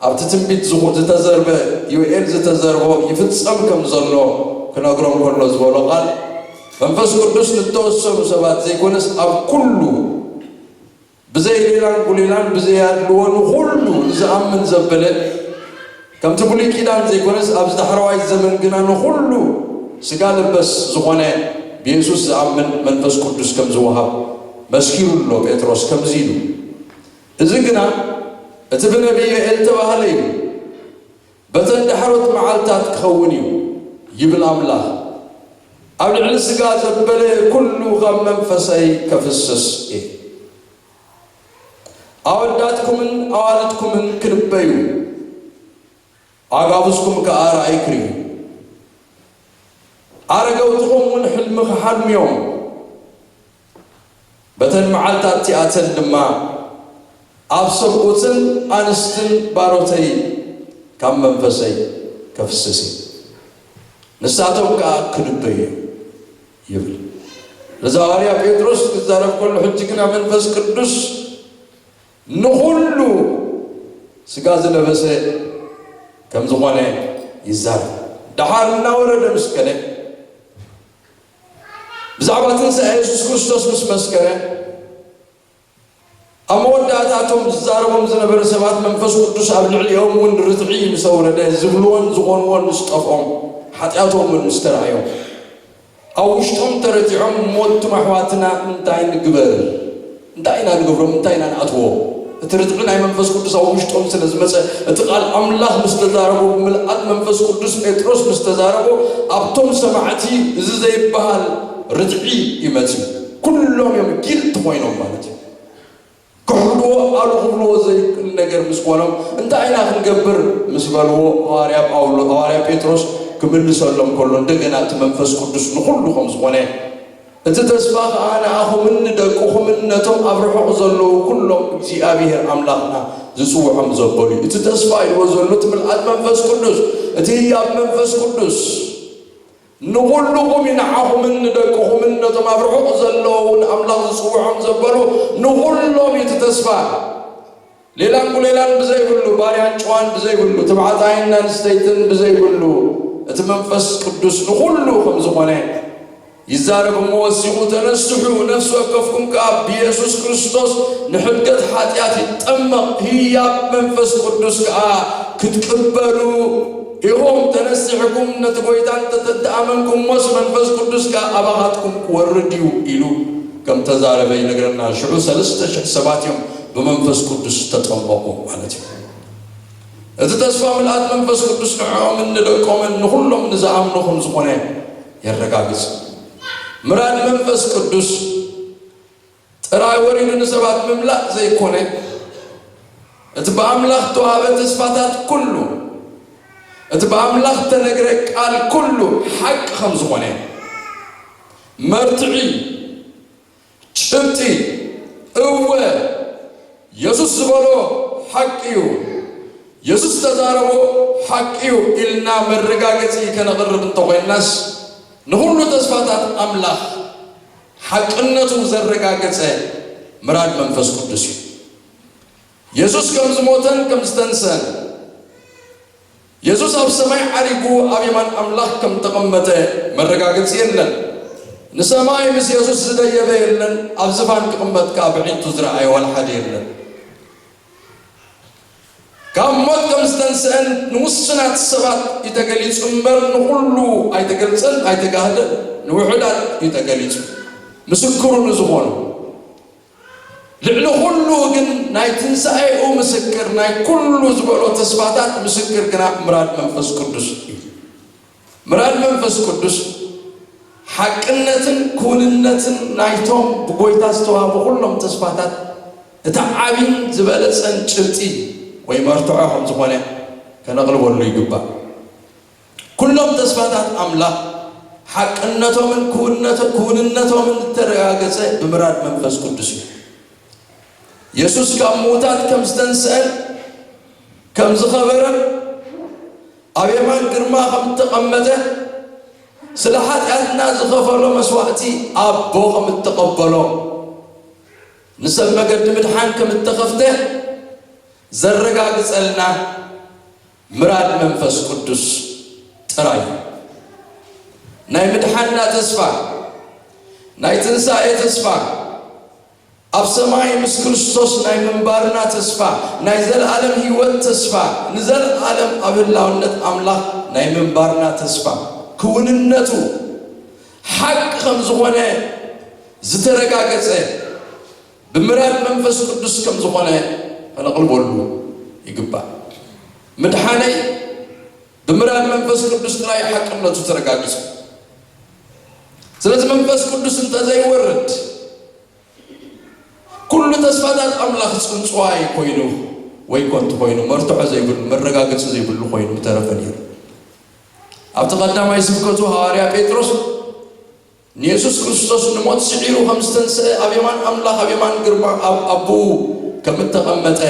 ኣብቲ ትንቢት ዝኹ-፣ ዝተዘርበ፣ ዮኤል ዝተዘርቦ ይፍጸም ከም ዘሎ ክነግሮም ከሎ ዝበሎ ቃል፣ መንፈስ ቅዱስ ንተወሰኑ ሰባት ዘይኮነስ ኣብ ኩሉ፣ ብዘይ ሌላን ጉሌላን ብዘይ ኣድልዎ ንኹሉ ንዝኣምን ዘበለ፣ ከምቲ ብሉይ ኪዳን ዘይኮነስ ኣብዚ ዳሕረዋይ ዘመን ግና ንኹሉ ስጋ ለበስ ዝኾነ ብየሱስ ዝኣምን መንፈስ ቅዱስ ከም ዝወሃብ መስኪሩ ኣሎ ጴጥሮስ ከምዚ ኢሉ፣ እዚ ግና እቲ ብነቢይ ዮኤል ተባህለ እዩ፣ በተን ዳሕሮት መዓልታት ክኸውን እዩ ይብል ኣምላኽ፣ ኣብ ልዕሊ ስጋ ዘበለ ኩሉ ካብ መንፈሰይ ከፍስስ እየ። ኣወዳትኩምን ኣዋልድኩምን ክንበዩ፣ ኣጋብዝኩም ከኣ ራእይ ክርእዩ፣ ኣረገውትኹም እውን ሕልሚ ክሓልሙ እዮም። በተን መዓልታት እቲኣተን ድማ ኣብ ሰብኡትን ኣንስትን ባሮተይ ካብ መንፈሰይ ከፍስስ እየ፣ ንሳቶም ከኣ ክንበዩ እዮም ይብል። እዚ ሃዋርያ ጴጥሮስ ክዛረብ ከሎ ሕጂ ግና መንፈስ ቅዱስ ንኹሉ ስጋ ዝለበሰ ከም ዝኾነ ይዛረብ። ደሓር እናወረደ ምስ ከደ፣ ብዛዕባ ትንሳኤ የሱስ ክርስቶስ ምስ መስከረ፣ ኣብ መወዳእታ እቶም ዝዛረቦም ዝነበረ ሰባት መንፈስ ቅዱስ ኣብ ልዕሊኦም እውን ርትዒ ምስ ኣውረደ፣ ዝብልዎን ዝኾንዎን ምስ ጠፍኦም፣ ሓጢኣቶም እውን ምስ ተራእዮም፣ ኣብ ውሽጦም ተረቲዖም፣ እሞ እቶም ኣሕዋትና እንታይ ንግበር? እንታይ ኢና ንገብሮም? እንታይ ኢና ንኣትዎ? እቲ ርትዒ ናይ መንፈስ ቅዱስ ኣብ ውሽጦም ስለ ዝመጸ፣ እቲ ቃል ኣምላኽ ምስ ተዛረቦ፣ ብምልኣት መንፈስ ቅዱስ ጴጥሮስ ምስ ተዛረቦ፣ ኣብቶም ሰማዕቲ እዚ ዘይበሃል ርትዒ ይመጽእ። ኩሎም እዮም ጊልት ኮይኖም ማለት እዩ። ክሕልዎ ኣሉ ክብልዎ ዘይክእል ነገር ምስ ኮኖም፣ እንታይ ኢና ክንገብር ምስ በልዎ፣ ሃዋርያ ጳውሎ-፣ ሃዋርያ ጴጥሮስ ክምልሰሎም ከሎ፣ እንደገና እቲ መንፈስ ቅዱስ ንኹሉ ከም ዝኾነ፣ እቲ ተስፋ ኸኣ ንኣኹምን ንደቅኹምን ነቶም ኣብ ርሑቕ ዘለዉ ኩሎም እግዚኣብሄር ኣምላኽና ዝጽውዖም ዘበሉ እዩ። እቲ ተስፋ ኢልዎ ዘሎ እቲ ምልኣት መንፈስ ቅዱስ፣ እቲ ህያብ መንፈስ ቅዱስ ንኹልኹም እዩ፣ ንዓኹምን ንደቅኹምን ነቶም ኣብ ርሑቕ ዘለዉ እውን ኣምላኽ ዝጽውዖም ዘበሉ ንኹሎም እዩ እቲ ተስፋ። ሌላን ጉሌላን ብዘይብሉ፣ ባርያን ጨዋን ብዘይብሉ፣ ተባዕታይን ኣንስተይትን ብዘይብሉ፣ እቲ መንፈስ ቅዱስ ንኹሉ ከም ዝኾነ ይዛረብ። እሞ ወሲኹ፣ "ተነስሑ፣ ነፍሲ ወከፍኩም ከኣ ብየሱስ ክርስቶስ ንሕድገት ሓጢኣት ይጠመቕ፣ ህያብ መንፈስ ቅዱስ ከኣ ክትቅበሉ ኢኹም። ተነሲሕኩም ነቲ ጐይታ እንተ-፣ እንተኣመንኩሞስ፣ መንፈስ ቅዱስ ከኣ ኣባኻትኩም ክወርድ እዩ" ኢሉ ከም ተዛረበ ይነግረና። ሽዑ ሰለስተ ሽሕ ሰባት እዮም ብመንፈስ ቅዱስ ዝተጠመቑ ማለት እዩ። እቲ ተስፋ ምልኣት መንፈስ ቅዱስ ንዕኦምን ንደቆምን ንኹሎም ንዝኣምኑ ከም ዝኾነ የረጋግጽ። ምራድ መንፈስ ቅዱስ ጥራይ ወሪዱ ንሰባት ምምላእ ዘይኮነ፣ እቲ ብኣምላኽ እተዋህበ ተስፋታት ኩሉ፣ እቲ ብኣምላኽ እተነግረ ቃል ኩሉ ሓቂ ከም ዝኾነ፣ መርትዒ፣ ጭብጢ፣ እወ፣ የሱስ ዝበሎ ሓቂ እዩ፣ የሱስ ዝተዛረቦ ሓቂ እዩ ኢልና መረጋገጺ ከነቕርብ እንተኾይንናስ፣ ንኹሉ ተስፋታት ኣምላኽ ሓቅነቱ ዘረጋገጸ ምራድ መንፈስ ቅዱስ እዩ። የሱስ ከም ዝሞተን ከም ዝተንሰን፣ የሱስ ኣብ ሰማይ ዓሪጉ ኣብ የማን ኣምላኽ ከም ተቐመጠ መረጋገጺ የለን። ንሰማይ ምስ የሱስ ዝደየበ የለን፣ ኣብ ዝፋን ክቕመጥ ከኣ ብዒንቱ ዝረኣየ ዋላ ሓደ የለን። ካብ ሞት ከም ዝተንስአን ንውሱናት ሰባት እዩ ተገሊጹ እምበር ንኹሉ ኣይተገልጸን፣ ኣይተጋህደን፣ ንውሑዳት እዩ ተገሊጹ። ምስክሩ ንዝኾኑ። ልዕሊ ኩሉ ግን ናይ ትንሳኤኡ ምስክር፣ ናይ ኩሉ ዝበሎ ተስፋታት ምስክር ግና ምራድ መንፈስ ቅዱስ እዩ። ምራድ መንፈስ ቅዱስ ሓቅነትን ክውንነትን ናይቶም ብጎይታ ዝተዋህቡ ኩሎም ተስፋታት እቲ ዓቢን ዝበለጸን ጭብጢ ወይ መርትዖ ከም ዝኾነ ከነቕልበሉ ይግባእ። ኩሎም ተስፋታት ኣምላኽ ሓቅነቶምን ክውንነቶ-፣ ክውንነቶምን ዝተረጋገጸ ብምራድ መንፈስ ቅዱስ እዩ። የሱስ ካብ ምዉታት ከም ዝተንስአን ከም ዝኸበረን ኣብ የማን ግርማ ከም እተቐመጠ ስለ ሓጢኣትና ዝኸፈሎ መስዋእቲ ኣቦ ከም እተቐበሎ ንሰብ መገዲ ምድሓን ከም እተኸፍተ ዘረጋግጸልና ምራድ መንፈስ ቅዱስ ጥራይ እዩ። ናይ ምድሓንና ተስፋ፣ ናይ ትንሳኤ ተስፋ፣ ኣብ ሰማይ ምስ ክርስቶስ ናይ ምንባርና ተስፋ፣ ናይ ዘለኣለም ህይወት ተስፋ፣ ንዘለኣለም ኣብ ህላውነት ኣምላኽ ናይ ምንባርና ተስፋ፣ ክውንነቱ ሓቂ ከም ዝኾነ ዝተረጋገጸ ብምራድ መንፈስ ቅዱስ ከም ዝኾነ ከነቕልበሉ ይግባእ። ምድሓነይ ብምራድ መንፈስ ቅዱስ ጥራይ ሓቅነቱ ተረጋጊጹ። ስለዚ መንፈስ ቅዱስ እንተዘይወርድ፣ ኩሉ ተስፋታት ኣምላኽ ጽንጽዋይ ኮይኑ ወይ ኮንቱ ኮይኑ፣ መርትዖ ዘይብሉ፣ መረጋገጺ ዘይብሉ ኮይኑ ምተረፈ ነይሩ። ኣብቲ ቀዳማይ ስብከቱ ሃዋርያ ጴጥሮስ ንየሱስ ክርስቶስ ንሞት ስዒሩ ከም ዝተንስአ፣ ኣብ የማን ኣምላኽ፣ ኣብ የማን ግርማ ኣብ ኣቦኡ ከም እተቐመጠ፣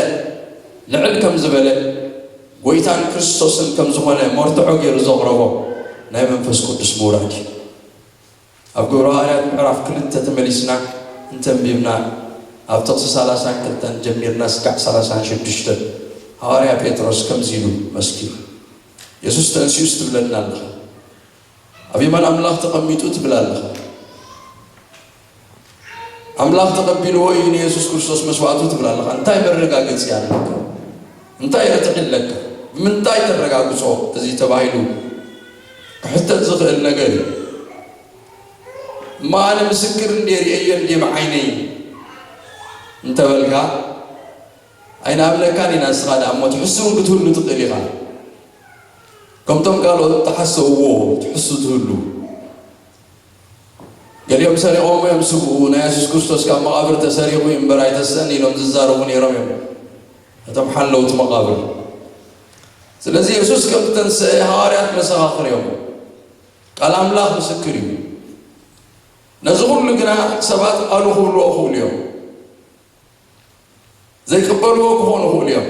ልዕል ከም ዝበለ ጎይታን ክርስቶስን ከም ዝኾነ መርትዖ ገይሩ ዘቕረቦ ናይ መንፈስ ቅዱስ ምውራድ እዩ። ኣብ ግብረ ሃዋርያት ምዕራፍ ክልተ ተመሊስና እንተንቢብና፣ ኣብ ጥቕሲ ሰላሳን ክልተን ጀሚርና ስጋዕ ሰላሳን ሽዱሽተን፣ ሃዋርያ ጴጥሮስ ከምዚ ኢሉ መስኪሩ። የሱስ ተንሲኡስ ትብለና ኣለኻ? ኣብ የማን ኣምላኽ ተቐሚጡ ትብል ኣለኻ? ኣምላኽ ተቐቢልዎ እዩ ንየሱስ ክርስቶስ መስዋዕቱ ትብል ኣለኻ? እንታይ መረጋገጺ ኣለካ? እንታይ ርትዒ ኣለካ? ብምንታይ ተረጋግጾ? እዚ ተባሂሉ ክሕተት ዝኽእል ነገር እዩ። እሞ ኣነ ምስክር እንዴ ርእየዮ እንዴ ብዓይነይ እንተበልካ፣ ኣይንኣምነካን ኢና። ንስኻ ደኣ እሞ ትሕሱ እውን ክትህሉ ትኽእል ኢኻ። ከምቶም ካልኦት ተሓሰብዎ ትሕሱ ትህሉ። ገሊኦም ሰሪቖም እዮም ስግኡ፣ ናይ የሱስ ክርስቶስ ካብ መቓብር ተሰሪቑ እዩ እምበር ኣይተስእን ኢሎም ዝዛረቡ ነይሮም እዮም፣ እቶም ሓለውቲ መቓብር። ስለዚ የሱስ ከም ዝተንስአ ሃዋርያት መሰኻኽር እዮም፣ ቃል ኣምላኽ ምስክር እዩ። ነዚ ኩሉ ግና ሰባት ቃሉ ክብልዎ ክእሉ እዮም። ዘይቅበልዎ ክኾኑ ይኽእሉ እዮም።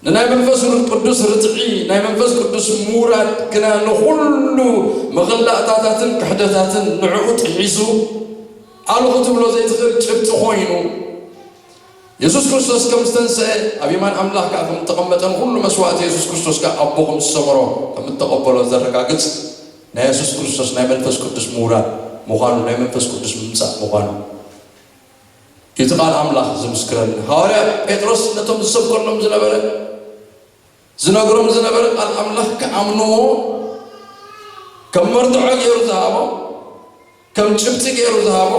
ንናይ መንፈስ ቅዱስ ርትዒ፣ ናይ መንፈስ ቅዱስ ምውራድ ግና ንኹሉ መኸላእታታትን ክሕደታትን ንዕኡ ጥሒሱ፣ ኣሉ ክትብሎ ዘይትኽእል ጭብጢ ኮይኑ፣ የሱስ ክርስቶስ ከም ዝተንስአ፣ ኣብ የማን ኣምላኽ ከኣ ከም እተቐመጠን ኩሉ መስዋእቲ የሱስ ክርስቶስ ከኣ ኣቦ ከም ዝሰመሮ ከም እተቐበሎ ዘረጋግጽ ናይ የሱስ ክርስቶስ ናይ መንፈስ ቅዱስ ምውራድ ምዃኑ፣ ናይ መንፈስ ቅዱስ ምምጻእ ምዃኑ። እቲ ቃል ኣምላኽ ዝምስክረልና። ሃዋርያ ጴጥሮስ ነቶም ዝሰብከሎም ዝነበረ፣ ዝነግሮም ዝነበረ ቃል ኣምላኽ ክኣምንዎ ከም መርትዖ ገይሩ ዝሃቦ፣ ከም ጭብጢ ገይሩ ዝሃቦ፣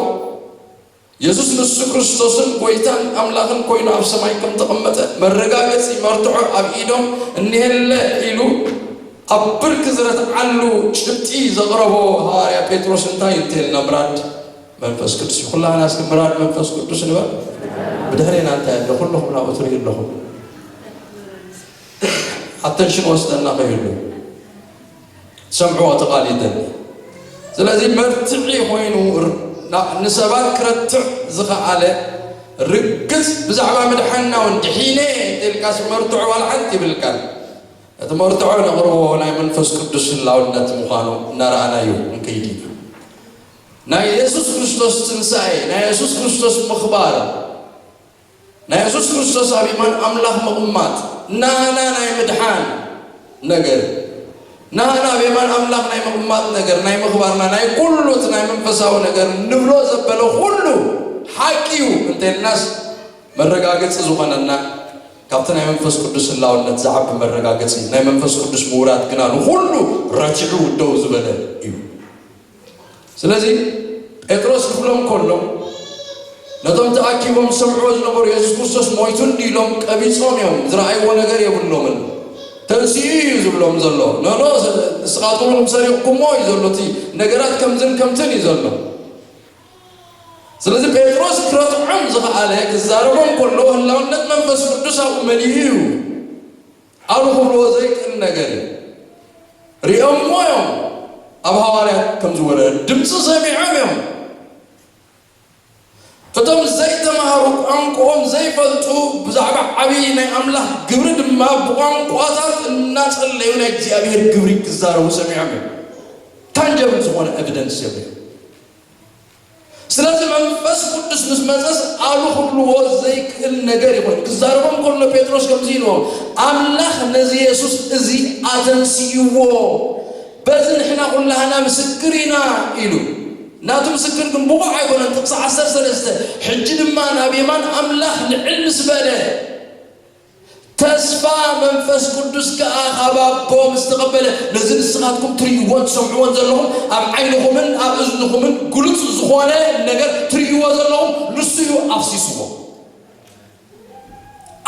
የሱስ ንሱ ክርስቶስን ጐይታን ኣምላኽን ኮይኑ ኣብ ሰማይ ከም ተቐመጠ መረጋገጺ መርትዖ ኣብ ኢዶም እኒሀለ ኢሉ ኣብ ብርኪ ዝረትዓሉ ጭብጢ ዘቕረቦ ሃዋርያ ጴጥሮስ እንታይ እንተልና ምራድ መንፈስ ቅዱስ እዩ። ኩላህና እስኪ ምራድ መንፈስ ቅዱስ ንበል። ብድሕሬና እንታይ ኣሎ? ኩልኹም ናብኡ ትርእዩ ኣለኹም። ኣተንሽን ወስደና ከይህሉ ሰምዕዎ እቲ ቃል ይደሊ። ስለዚ መርትዒ ኮይኑ ር-፣ ና-፣ ንሰባት ክረትዕ ዝኸኣለ ርግጽ ብዛዕባ ምድሓንና እውን ድሒነ ኢልካስ መርትዖ ዋላ ሓንቲ ይብልካን። እቲ መርትዖ ነቕርቦ ናይ መንፈስ ቅዱስ ህላውነት ምዃኑ እናረኣናዮ ክንከይድ ኢና። ናይ የሱስ ክርስቶስ ትንሳኤ፣ ናይ የሱስ ክርስቶስ ምኽባር፣ ናይ የሱስ ክርስቶስ ኣብ የማን ኣምላኽ ምቕማጥ፣ ናህና ናይ ምድሓን ነገር፣ ናህና ኣብ የማን ኣምላኽ ናይ ምቕማጥ ነገር፣ ናይ ምኽባርና፣ ናይ ኩሉ እቲ ናይ መንፈሳዊ ነገር ንብሎ ዘበለ ኩሉ ሓቂ እዩ እንተልናስ፣ መረጋገጺ ዝኾነና ካብቲ ናይ መንፈስ ቅዱስ ህላውነት ዝዓቢ መረጋገጺ ናይ መንፈስ ቅዱስ ምውራድ ግና ንኹሉ ረቲዑ ደው ዝበለ እዩ። ስለዚ ጴጥሮስ ክብሎም ከሎ፣ ነቶም ተኣኪቦም ዝሰምዕዎ ዝነበሩ የሱስ ክርስቶስ ሞይቱ እንዲ ኢሎም ቀቢጾም እዮም፣ ዝረኣይዎ ነገር የብሎምን። ተንሲኡ እዩ ዝብሎም ዘሎ። ኖኖ፣ ንስኻትኩም እውን ሰሪቕኩሞ እዩ ዘሎ። እቲ ነገራት ከምዝን ከምትን እዩ ዘሎ። ስለዚ ጴጥሮስ ክረትዖም ዝኸኣለ ክዛረቦም ከሎ ህላውነት መንፈስ ቅዱስ ኣብኡ መሊኡ እዩ። ኣሉ ክብልዎ ዘይክእል ነገር እዩ። ሪኦምዎ እዮም ኣብ ሃዋርያት ከም ዝወረደ ድምፂ ሰሚዖም እዮም። እቶም ዘይተማሃሩ ቋንቋኦም ዘይፈልጡ ብዛዕባ ዓብዪ ናይ ኣምላኽ ግብሪ ድማ ብቋንቋታት እናጸለዩ ናይ እግዚኣብሔር ግብሪ ክዛረቡ ሰሚዖም እዮም። ታንጀብል ዝኾነ ኤቪደንስ የብሉ። ስለዚ መንፈስ ቅዱስ ምስ መጸስ ኣሉ ክብልዎ ዘይክእል ነገር ይኾን። ክዛረቦም ከሎ ጴጥሮስ ከምዚ ኢልዎም፣ ኣምላኽ ነዚ የሱስ እዚ ኣተንስይዎ፣ በዚ ንሕና ኩላህና ምስክር ኢና ኢሉ። ናቱ ምስክር ግን ብቑዕ ኣይኮነን። ጥቕሲ ዓሰርተ ሰለስተ፣ ሕጂ ድማ ናብ የማን ኣምላኽ ልዕል ምስ በለ፣ ተስፋ መንፈስ ቅዱስ ከኣ ካብ ኣቦ ምስ ተቐበለ፣ ነዚ ንስኻትኩም ትርእይዎን ትሰምዕዎን ዘለኹም፣ ኣብ ዓይንኹምን ኣብ እዝንኹምን ግሉጽ ዝኾነ ነገር ትርእይዎ ዘለኹም፣ ንሱ እዩ ኣፍሲስዎ።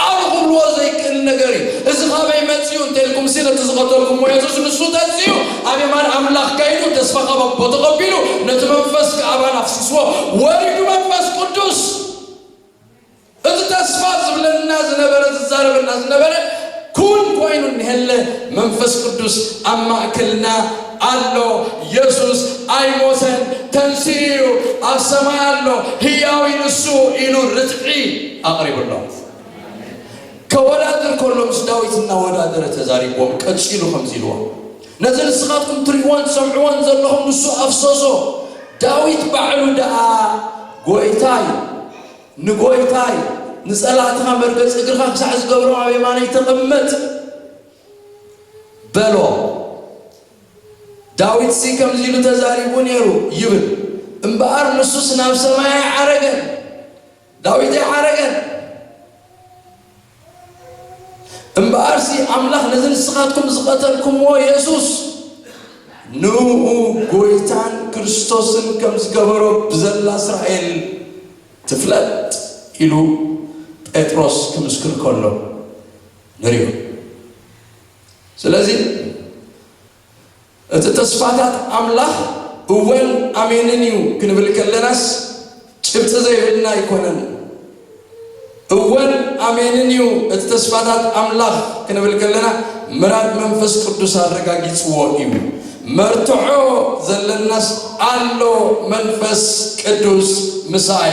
ኣብ ክብልዎ ዘይክእል ነገር እዩ። እዚ ካበይ መጺኡ እንተልኩም ሲ፣ ነቲ ዝቐተልኩምዎ የሱስ ንሱ ተንሲኡ፣ ኣብ የማን ኣምላኽ ከይዱ፣ ተስፋ ካብ ኣቦ ተቐቢሉ፣ ነቲ መንፈስ ከኣ ኣባና ኣፍሲስዎ፣ ወሪዱ መንፈስ ቅዱስ። እቲ ተስፋ ዝብለና ዝነበረ፣ ዝዛረበና ዝነበረ፣ ኩን ኮይኑ እኒሀለ። መንፈስ ቅዱስ ኣብ ማእከልና ኣሎ። የሱስ ኣይሞተን፣ ተንሲኡ እዩ፣ ኣብ ሰማይ ኣሎ፣ ህያው እዩ ንሱ ኢሉ ርትዒ ኣቕሪብሎም። ከወዳድር ከሎ ምስ ዳዊት እናወዳደረ ተዛሪብዎም፣ ቀጺሉ ከምዚ ኢልዎም፣ ነዚ ንስኻትኩም ትርእይዎን ትሰምዕዎን ዘለኹም ንሱ ኣፍሰሶ። ዳዊት ባዕሉ ደኣ ጎይታይ፣ ንጎይታይ፣ ንጸላእትኻ መርገጺ እግርኻ ክሳዕ ዝገብሮም ኣብ የማነይ ተቐመጥ በሎ። ዳዊትሲ ከምዚ ኢሉ ተዛሪቡ ነይሩ ይብል፣ እምበኣር ንሱስ ናብ ሰማይ ኣይዓረገን። ዳዊት ኣይዓረገን። እምበኣርሲ ኣምላኽ ነዚ ንስኻትኩም ዝቐተልኩምዎ የሱስ ንኡ ጎይታን ክርስቶስን ከም ዝገበሮ ብዘላ እስራኤል ትፍለጥ ኢሉ ጴጥሮስ ክምስክር ከሎ ንሪኦ። ስለዚ እቲ ተስፋታት ኣምላኽ እወን ኣሜንን እዩ ክንብል ከለናስ ጭብጢ ዘይብልና ኣይኮነን። እወን ኣሜንን እዩ እቲ ተስፋታት ኣምላኽ ክንብል ከለና ምራድ መንፈስ ቅዱስ ኣረጋጊጽዎ እዩ። መርትዖ ዘለናስ ኣሎ መንፈስ ቅዱስ ምሳይ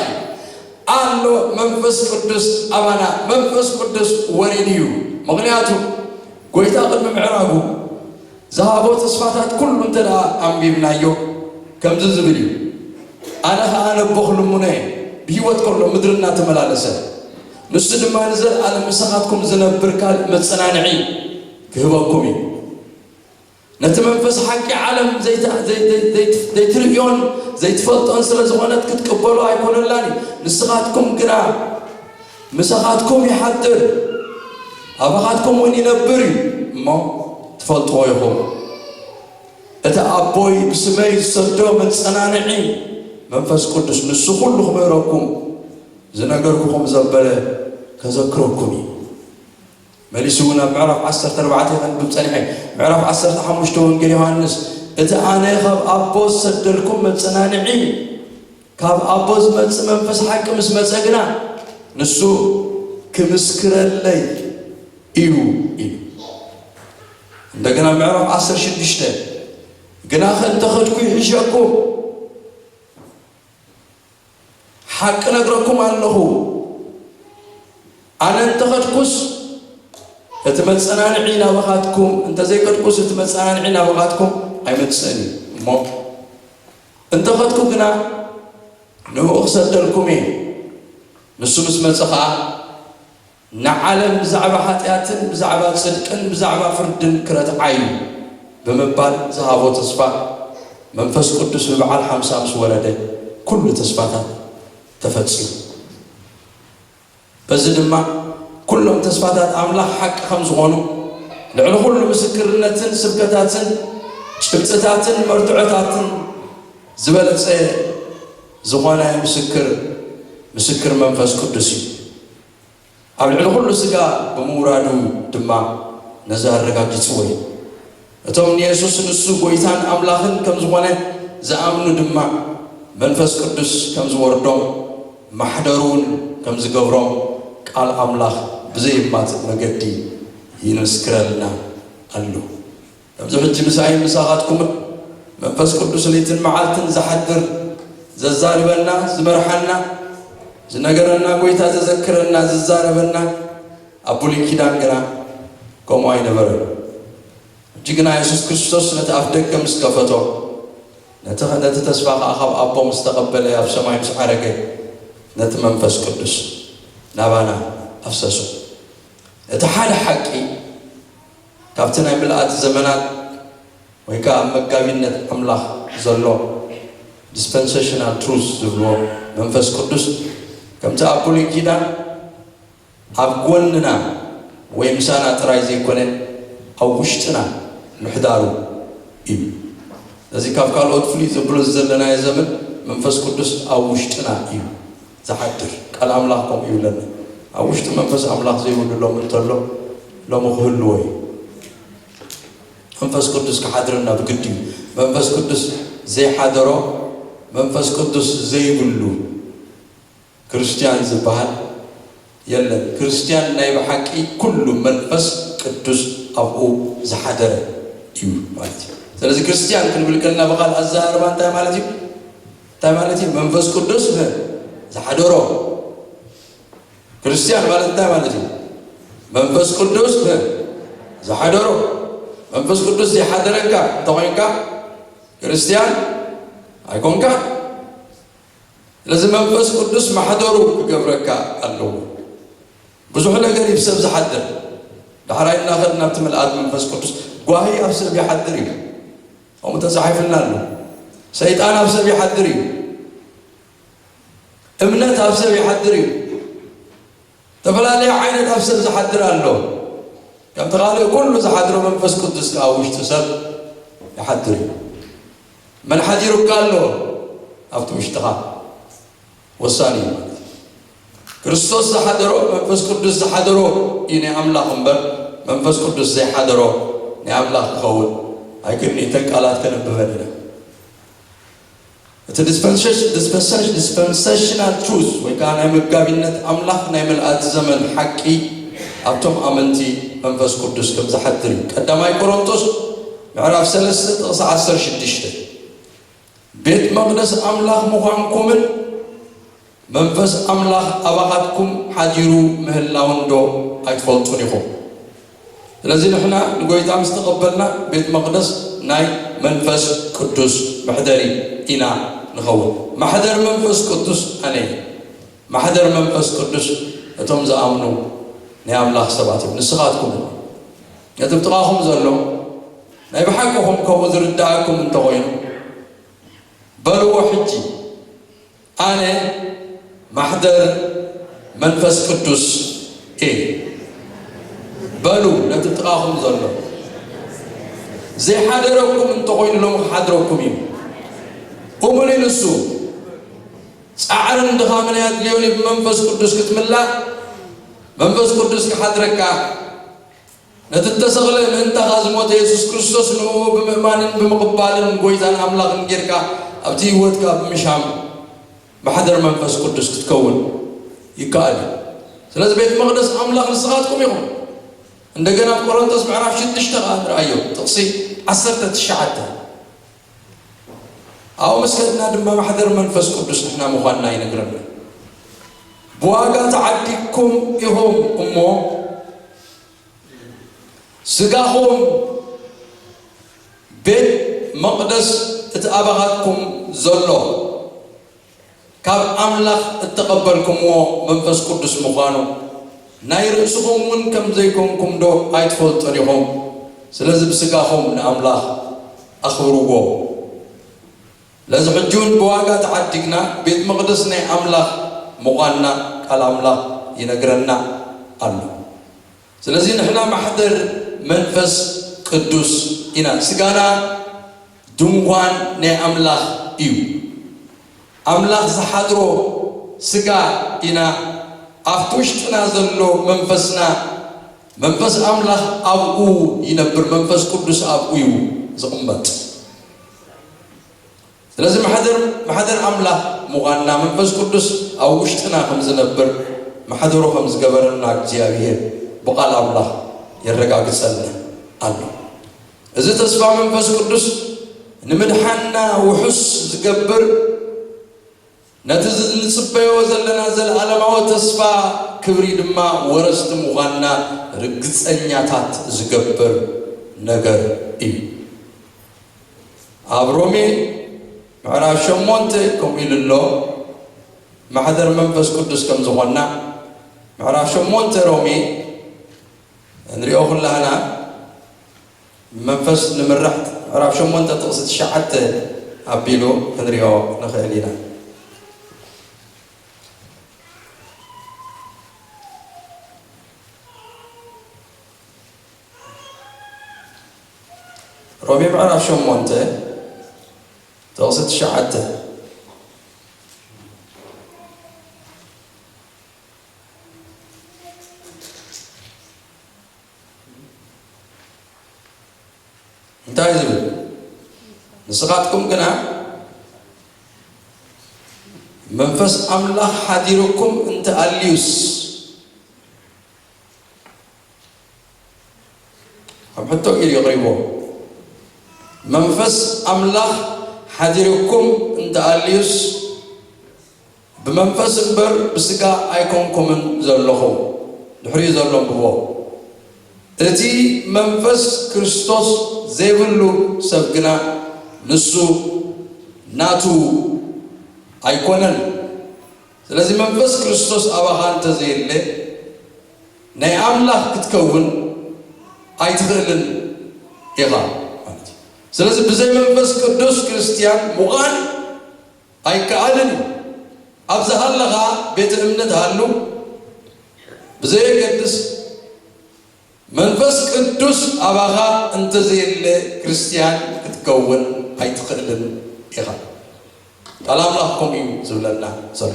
ኣሎ መንፈስ ቅዱስ ኣባና መንፈስ ቅዱስ ወሪዱ እዩ። ምኽንያቱ ጎይታ ቅድሚ ምዕራጉ ዝሃቦ ተስፋታት ኩሉ እንተ ደኣ ኣንቢብናዮ ከምዚ ዝብል እዩ፣ ኣነ ኸኣ ነቦ ክልምኖ እየ፣ ብህይወት ከሎ ምድሪ እናተመላለሰ ንሱ ድማ ንዘለኣለም ምሳኻትኩም ዝነብር ካልእ መጸናንዒ ክህበኩም እዩ። ነቲ መንፈስ ሓቂ ዓለም ዘይትርእዮን ዘይትፈልጦን ስለ ዝኾነት ክትቅበሎ ኣይኮነላን እዩ። ንስኻትኩም ግና ምሳኻትኩም ይሓድር፣ ኣባኻትኩም እውን ይነብር እዩ እሞ ትፈልጥዎ ኢኹም። እቲ ኣቦይ ብስመይ ዝሰዶ መጸናንዒ መንፈስ ቅዱስ ንሱ ኩሉ ክምህረኩም ዝነገርኩኹም ዘበለ ከዘክረኩም እዩ። መሊሱ እውን ኣብ ምዕራፍ ዓሰርተ ኣርባዕተ ከንብብ ጸኒሐ። ምዕራፍ ዓሰርተ ሓሙሽተ ወንጌል ዮሃንስ፣ እቲ ኣነ ካብ ኣቦ ዝሰደልኩም መጸናንዒ፣ ካብ ኣቦ ዝመጽእ መንፈስ ሓቂ ምስ መጸ ግና፣ ንሱ ክምስክረለይ እዩ ኢሉ። እንደገና ምዕራፍ ዓሰርተ ሽዱሽተ፣ ግናኸ እንተኸድኩ ይሕሸኩም፣ ሓቂ ነግረኩም ኣለኹ፣ ኣነ እንተኸድኩስ እቲ መጸናንዒ ናባኻትኩም፣ እንተዘይከድኩስ እቲ መጸናንዒ ናባኻትኩም ኣይመጽእን እዩ። እሞ እንተኸድኩ ግና ንእኡ ክሰደልኩም እየ። ንሱ ምስ መጸ ኸኣ ንዓለም ብዛዕባ ሓጢኣትን ብዛዕባ ጽድቅን ብዛዕባ ፍርድን ክረትዓ እዩ ብምባል ዝሃቦ ተስፋ፣ መንፈስ ቅዱስ ብበዓል ሓምሳ ምስ ወረደ፣ ኩሉ ተስፋታት ተፈጺሙ። በዚ ድማ ኩሎም ተስፋታት ኣምላኽ ሓቂ ከም ዝኾኑ፣ ልዕሊ ኩሉ ምስክርነትን ስብከታትን ጭብጥታትን መርትዖታትን ዝበለጸ ዝኾነ ምስክር፣ ምስክር መንፈስ ቅዱስ እዩ። ኣብ ልዕሊ ኩሉ ስጋ ብምውራዱ ድማ ነዚ ኣረጋጊጽዎ እዩ። እቶም ንየሱስ ንሱ ጎይታን ኣምላኽን ከም ዝኾነ ዝኣምኑ ድማ መንፈስ ቅዱስ ከም ዝወርዶም ማሕደሩ እውን ከም ዝገብሮም ቃል ኣምላኽ ብዘየማትእ መገዲ ይምስክረልና ኣሎ። ከምዚ ሕጂ ምሳይን ምሳኻትኩምን መንፈስ ቅዱስ ለይትን መዓልትን ዝሓድር፣ ዘዛርበና፣ ዝመርሓና፣ ዝነገረና፣ ጎይታ ዘዘክረና፣ ዝዛረበና ኣብ ብሉይ ኪዳን ግና ከምኡ ኣይነበረን። ሕጂ ግና የሱስ ክርስቶስ ነቲ ኣፍ ደገ ምስ ከፈቶ፣ ነቲ ነቲ ተስፋ ኸኣ ካብ ኣቦ ምስ ተቐበለ፣ ኣብ ሰማይ ምስ ዓረገ፣ ነቲ መንፈስ ቅዱስ ናባና ኣፍሰሶ። እቲ ሓደ ሓቂ ካብቲ ናይ ምልኣት ዘመናት ወይ ከኣ ኣብ መጋቢነት ኣምላኽ ዘሎ dispensational truth ዝብልዎ መንፈስ ቅዱስ ከምቲ ኣብ ብሉይ ኪዳን ኣብ ጎንና ወይ ምሳና ጥራይ ዘይኮነ ኣብ ውሽጥና ምሕዳሩ እዩ። ስለዚ ካብ ካልኦት ፍልይ ዘብሎ ዘለናዮ ዘመን መንፈስ ቅዱስ ኣብ ውሽጥና እዩ ዝሓድር። ቃል ኣምላኽ ከምኡ ይብለና። ኣብ ውሽጢ መንፈስ ኣምላኽ ዘይብሉ ሎም እንተሎ ሎሚ ክህልዎ እዩ። መንፈስ ቅዱስ ክሓድረና ብግዲ እዩ። መንፈስ ቅዱስ ዘይሓደሮ፣ መንፈስ ቅዱስ ዘይብሉ ክርስትያን ዝበሃል የለን። ክርስትያን ናይ ብሓቂ ኩሉ መንፈስ ቅዱስ ኣብኡ ዝሓደረ እዩ ማለት እዩ። ስለዚ ክርስትያን ክንብል ከለና ብቓል ኣዘራርባ እንታይ ማለት እዩ? እንታይ ማለት እዩ? መንፈስ ቅዱስ ዝሓደሮ። ክርስትያን ማለት እንታይ ማለት እዩ? መንፈስ ቅዱስ ዝሓደሮ። መንፈስ ቅዱስ ዘይሓደረካ እንተኾይንካ ክርስትያን ኣይኮንካ። ስለዚ መንፈስ ቅዱስ ማሕደሩ ክገብረካ ኣለዎ። ብዙሕ ነገር እዩ ብሰብ ዝሓድር። ዳሕራይ እናኸድ ናብቲ ምልኣት መንፈስ ቅዱስ ጓሂ ኣብ ሰብ ይሓድር እዩ። ከምኡ ተጻሒፍልና ኣሎ። ሰይጣን ኣብ ሰብ ይሓድር እዩ። እምነት ኣብ ሰብ ይሓድር እዩ። ዝተፈላለየ ዓይነት ኣብ ሰብ ዝሓድር ኣሎ። ከምቲ ካልእ ኩሉ ዝሓድሮ መንፈስ ቅዱስ ከኣ ኣብ ውሽጢ ሰብ ይሓድር እዩ። መን ሓዲሩካ ኣሎ ኣብቲ ውሽጥኻ? ወሳኒ እዩ ማለት እዩ። ክርስቶስ ዝሓደሮ፣ መንፈስ ቅዱስ ዝሓደሮ እዩ ናይ ኣምላኽ እምበር፣ መንፈስ ቅዱስ ዘይሓደሮ ናይ ኣምላኽ ክኸውን ኣይክእልን እዩ። እተን ቃላት ከነብበን ኢና። እቲ ዲስፐንሴሽ-፣ ዲስፐንሴሽ-፣ ዲስፐንሴሽናል ትሩዝ ወይ ከዓ ናይ መጋቢነት ኣምላኽ ናይ ምልኣት ዘመን ሓቂ ኣብቶም ኣመንቲ መንፈስ ቅዱስ ከም ዝሓድር እዩ። ቀዳማይ ቆሮንቶስ ምዕራፍ ሰለስተ ጥቕሲ ዓሰርተ ሽዱሽተ፣ ቤት መቕደስ ኣምላኽ ምዃንኩምን መንፈስ ኣምላኽ ኣባኻትኩም ሓዲሩ ምህላውን ዶ ኣይትፈልጡን ኢኹም? ስለዚ ንሕና ንጎይታ ምስ ተቐበልና ቤት መቕደስ ናይ መንፈስ ቅዱስ መሕደሪ ኢና ንኸውን። ማሕደር መንፈስ ቅዱስ ኣነ እየ። ማሕደር መንፈስ ቅዱስ እቶም ዝኣምኑ ናይ ኣምላኽ ሰባት እዮም። ንስኻትኩም ነቲ ብጥቓኹም ዘሎ ናይ ብሓቅኹም ከምኡ ዝርዳእኩም እንተኾይኑ በልዎ ሕጂ፣ ኣነ ማሕደር መንፈስ ቅዱስ እየ። በሉ ነቲ ጥቓኹም ዘሎ። ዘይሓደረኩም እንተኾይኑ ሎሚ ክሓድረኩም እዩ። እሙን እዩ ንሱ። ጻዕርን ድኻምን ኣየድልዮን እዩ ብመንፈስ ቅዱስ ክትምላእ፣ መንፈስ ቅዱስ ክሓድረካ። ነቲ እተሰቕለ ምእንታኻ ዝሞተ የሱስ ክርስቶስ ንእኡ ብምእማንን ብምቕባልን ጎይታን ኣምላኽን ጌርካ ኣብቲ ህይወትካ ብምሻም ማሕደር መንፈስ ቅዱስ ክትከውን ይከኣል እዩ። ስለዚ ቤት መቕደስ ኣምላኽ ንስኻትኩም ኢኹም። እንደገና ኣብ ቆሮንቶስ ምዕራፍ ሽዱሽተ ከኣ ንርኣዮ፣ ጥቕሲ ዓሰርተ ትሽዓተ። ኣብኡ ምስ ከድና ድማ ማሕደር መንፈስ ቅዱስ ንሕና ምዃንና ይነግረና። ብዋጋ ተዓዲግኩም ኢኹም እሞ ስጋኹም ቤት መቕደስ እቲ ኣባኻትኩም ዘሎ ካብ ኣምላኽ እተቐበልኩምዎ መንፈስ ቅዱስ ምዃኑ ናይ ርእስኹም እውን ከም ዘይኮንኩም ዶ ኣይትፈልጡን ኢኹም? ስለዚ ብስጋኹም ንኣምላኽ ኣኽብርዎ። ስለዚ ሕጂ እውን ብዋጋ ተዓዲግና ቤት መቕደስ ናይ ኣምላኽ ምዃንና ቃል ኣምላኽ ይነግረና ኣሎ። ስለዚ ንሕና ማሕደር መንፈስ ቅዱስ ኢና። ስጋና ድንኳን ናይ ኣምላኽ እዩ። ኣምላኽ ዝሓድሮ ስጋ ኢና። ኣብቲ ውሽጥና ዘሎ መንፈስና፣ መንፈስ ኣምላኽ ኣብኡ ይነብር። መንፈስ ቅዱስ ኣብኡ እዩ ዝቕመጥ። ስለዚ ማሕደር፣ ማሕደር ኣምላኽ ምዃንና መንፈስ ቅዱስ ኣብ ውሽጥና ከም ዝነብር ማሕደሩ ከም ዝገበረና እግዚኣብሔር ብቓል ኣምላኽ የረጋግጸልና ኣሎ። እዚ ተስፋ መንፈስ ቅዱስ ንምድሓንና ውሑስ ዝገብር፣ ነቲ ንጽበዮ ዘለና ዘለኣለማዊ ተስፋ ክብሪ ድማ ወረስቲ ምዃንና ርግጸኛታት ዝገብር ነገር እዩ። ኣብ ሮሜ ምዕራፍ ሸሞንተ ከምኡ ኢሉ ኣሎ፣ ማሕደር መንፈስ ቅዱስ ከም ዝኾንና። ምዕራፍ ሸሞንተ ሮሜ እንሪኦ ኩላህና መንፈስ ንምራሕ ምዕራፍ ሸሞንተ ጥቕሲ ትሽዓተ ኣቢሉ ክንሪኦ ንኽእል ኢና። ሮሜ ምዕራፍ ሸሞንተ ጥቕሲ ትሽዓተ። እንታይ ዝብል? ንስኻትኩም ግና መንፈስ ኣምላኽ ሓዲሩኩም እንተኣልዩስ፣ ኣብ ሕቶ ኢሉ የቕሪቦ። መንፈስ ኣምላኽ ሓዲሩኩም እንተኣልዩስ፣ ብመንፈስ እምበር ብስጋ ኣይኮንኩምን ዘለኹም። ድሕሪኡ ዘሎ ኣንብቦ። እቲ መንፈስ ክርስቶስ ዘይብሉ ሰብ ግና ንሱ ናቱ ኣይኮነን። ስለዚ መንፈስ ክርስቶስ ኣባኻ እንተዘየለ ናይ ኣምላኽ ክትከውን ኣይትኽእልን ኢኻ ማለት እዩ። ስለዚ ብዘይ መንፈስ ቅዱስ ክርስትያን ምዃን ኣይከኣልን እዩ። ኣብ ዝሃለኻ ቤተ እምነት ሃሉ፣ ብዘየገድስ መንፈስ ቅዱስ ኣባኻ እንተዘየለ ክርስትያን ክትከውን ኣይትኽእልን ኢኻ። ቃል ኣምላኽ ከምኡ እዩ ዝብለና ዘሎ።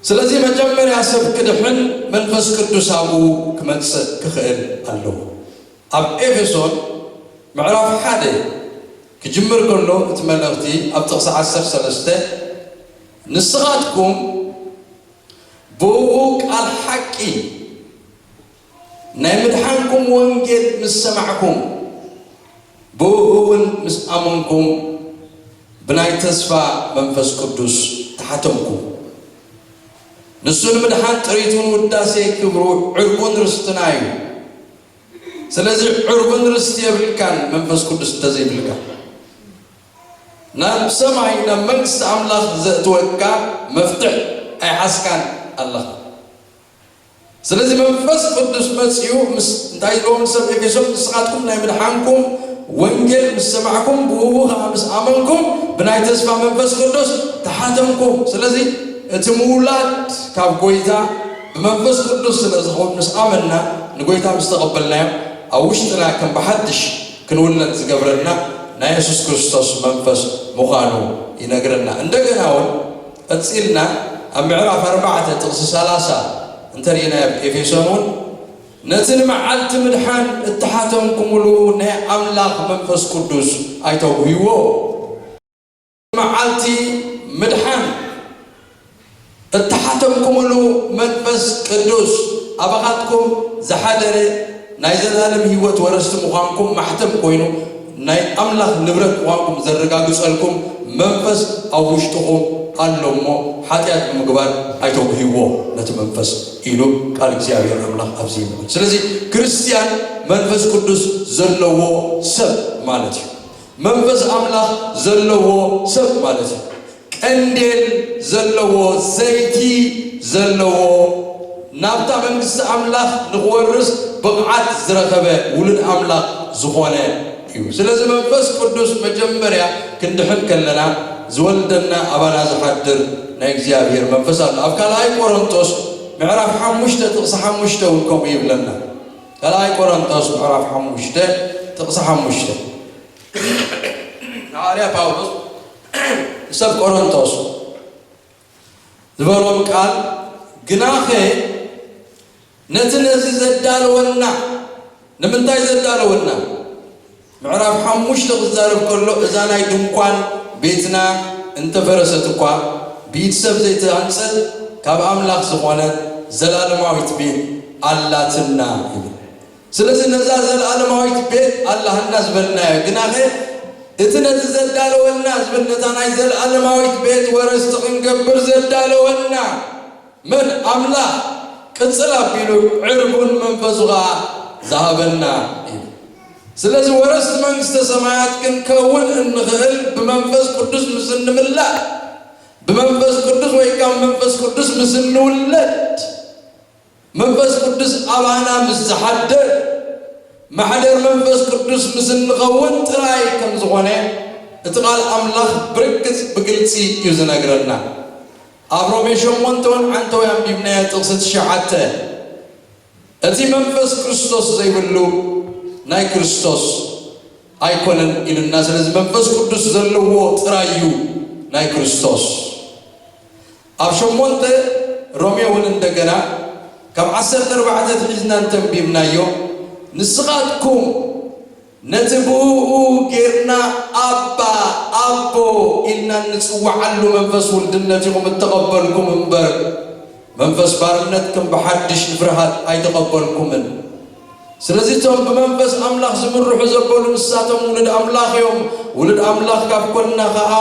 ስለዚ መጀመርያ ሰብ ክድሕን መንፈስ ቅዱስ ኣብኡ ክመጽእ ክኽእል ኣለዎ። ኣብ ኤፌሶን ምዕራፍ ሓደ ክጅምር ከሎ እቲ መልእኽቲ ኣብ ጥቕሲ ዓሰርተ ሰለስተ፣ ንስኻትኩም ብእኡ ቃል ሓቂ ናይ ምድሓንኩም ወንጌል ምስ ሰማዕኩም፣ ብእኡ እውን ምስ ኣመንኩም፣ ብናይ ተስፋ መንፈስ ቅዱስ ተሓተምኩም። ንሱ ንምድሓን ጥሪቱን ውዳሴ ክብሩ ዕርቡን ርስትና እዩ። ስለዚ ዕርቡን ርስቲ የብልካን፣ መንፈስ ቅዱስ እንተዘይብልካ። ናብ ሰማይ፣ ናብ መንግስቲ ኣምላኽ ዘእትወካ መፍትሕ ኣይሓዝካን ኣለኻ። ስለዚ መንፈስ ቅዱስ መጺኡ ምስ፣ እንታይ ኢልዎም ንሰብ ኤፌሶን? ንስኻትኩም ናይ ምድሓንኩም ወንጌል ምስ ሰማዕኩም፣ ብእኡ ኸዓ ምስ ኣመንኩም፣ ብናይ ተስፋ መንፈስ ቅዱስ ተሓተምኩም። ስለዚ እቲ ምውላድ ካብ ጐይታ ብመንፈስ ቅዱስ ስለ ዝኸውን፣ ምስ ኣመንና፣ ንጐይታ ምስ ተቐበልናዮ፣ ኣብ ውሽጥና ከም ብሓድሽ ክንውለድ ዝገብረና ናይ የሱስ ክርስቶስ መንፈስ ምዃኑ ይነግረና። እንደገና እውን ቀጺልና ኣብ ምዕራፍ ኣርባዕተ ጥቕሲ ሰላሳ እንተርኢና፣ ኣብ ኤፌሶን እውን፣ "ነቲ ንመዓልቲ ምድሓን እተሓተምኩምሉ ናይ ኣምላኽ መንፈስ ቅዱስ ኣይተጉህይዎ።" መዓልቲ ምድሓን እተሓተምኩምሉ መንፈስ ቅዱስ ኣባኻትኩም ዝሓደረ፣ ናይ ዘላለም ህይወት ወረስቲ ምዃንኩም ማሕተም ኮይኑ፣ ናይ ኣምላኽ ንብረት ምዃንኩም ዘረጋግጸልኩም መንፈስ ኣብ ውሽጥኹም ኣሎ እሞ፣ ሓጢኣት ብምግባር ኣይተጉህይዎ ነቲ መንፈስ ኢሉ ቃል እግዚኣብሔር ኣምላኽ ኣብዚ ይምዕድ። ስለዚ ክርስትያን መንፈስ ቅዱስ ዘለዎ ሰብ ማለት እዩ። መንፈስ ኣምላኽ ዘለዎ ሰብ ማለት እዩ። ቀንዴል ዘለዎ፣ ዘይቲ ዘለዎ፣ ናብታ መንግስቲ ኣምላኽ ንኽወርስ ብቕዓት ዝረኸበ ውሉድ ኣምላኽ ዝኾነ እዩ። ስለዚ መንፈስ ቅዱስ መጀመርያ ክንድሕን ከለና ዝወልደና፣ ኣባና ዝሓድር ናይ እግዚኣብሔር መንፈስ ኣሎ። ኣብ ካልኣይ ቆሮንጦስ ምዕራፍ ሓሙሽተ ጥቕሲ ሓሙሽተ እውን ከምኡ ይብለና። ካልኣይ ቆሮንጦስ ምዕራፍ ሓሙሽተ ጥቕሲ ሓሙሽተ። ሃዋርያ ጳውሎስ ንሰብ ቆሮንቶስ ዝበሎም ቃል፣ "ግናኸ ነቲ ነዚ ዘዳለወና"፣ ንምንታይ ዘዳለወና? ምዕራፍ ሓሙሽተ ክዛረብ ከሎ፣ እዛ ናይ ድንኳን ቤትና እንተፈረሰት እኳ፣ ብኢድ ሰብ ዘይተሃንጸት፣ ካብ ኣምላኽ ዝኾነት ዘላለማዊት ቤት ኣላትና ይብል። ስለዚ ነዛ ዘለኣለማዊት ቤት ኣላህና ዝበልናዮ፣ ግናኸ እቲ ነዚ ዘዳለወልና ዝብል፣ ነታ ናይ ዘለኣለማዊት ቤት ወረስቲ ክንገብር ዘዳለወና መን? ኣምላኽ። ቅጽል ኣቢሉ፣ "ዕርቡን መንፈሱ ኸኣ ዝሃበና" እዩ። ስለዚ ወረስቲ መንግስተ ሰማያት ክንከውን እንኽእል ብመንፈስ ቅዱስ ምስ እንምላእ፣ ብመንፈስ ቅዱስ ወይ ካብ መንፈስ ቅዱስ ምስ እንውለድ፣ መንፈስ ቅዱስ ኣባና ምስ ዝሓድር፣ ማሕደር መንፈስ ቅዱስ ምስ እንኸውን ጥራይ ከም ዝኾነ እቲ ቃል ኣምላኽ ብርግጽ ብግልጺ እዩ ዝነግረና። ኣብ ሮሜ ሸሞንተ እውን ዓንተው ኣንቢብናዮ፣ ጥቕሲ ትሽዓተ፣ "እቲ መንፈስ ክርስቶስ ዘይብሉ ናይ ክርስቶስ ኣይኮነን ኢሉና። ስለዚ መንፈስ ቅዱስ ዘለዎ ጥራይ እዩ ናይ ክርስቶስ። ኣብ ሸሞንተ ሮሜ እውን እንደገና ካብ ዓሰርተ ኣርባዕተ ሒዝና እንተንቢብናዮ፣ ንስኻትኩም ነቲ ብእኡ ጌርና ኣባ፣ ኣቦ ኢልና እንጽውዓሉ መንፈስ ውልድነት ኢኹም እተቐበልኩም እምበር፣ መንፈስ ባርነት ከም ብሓድሽ ንፍርሃት ኣይተቐበልኩምን። ስለዚ እቶም ብመንፈስ ኣምላኽ ዝምርሑ ዘበሉ ንሳቶም ውሉድ ኣምላኽ እዮም። ውሉድ ኣምላኽ ካብ ኮንና ኸኣ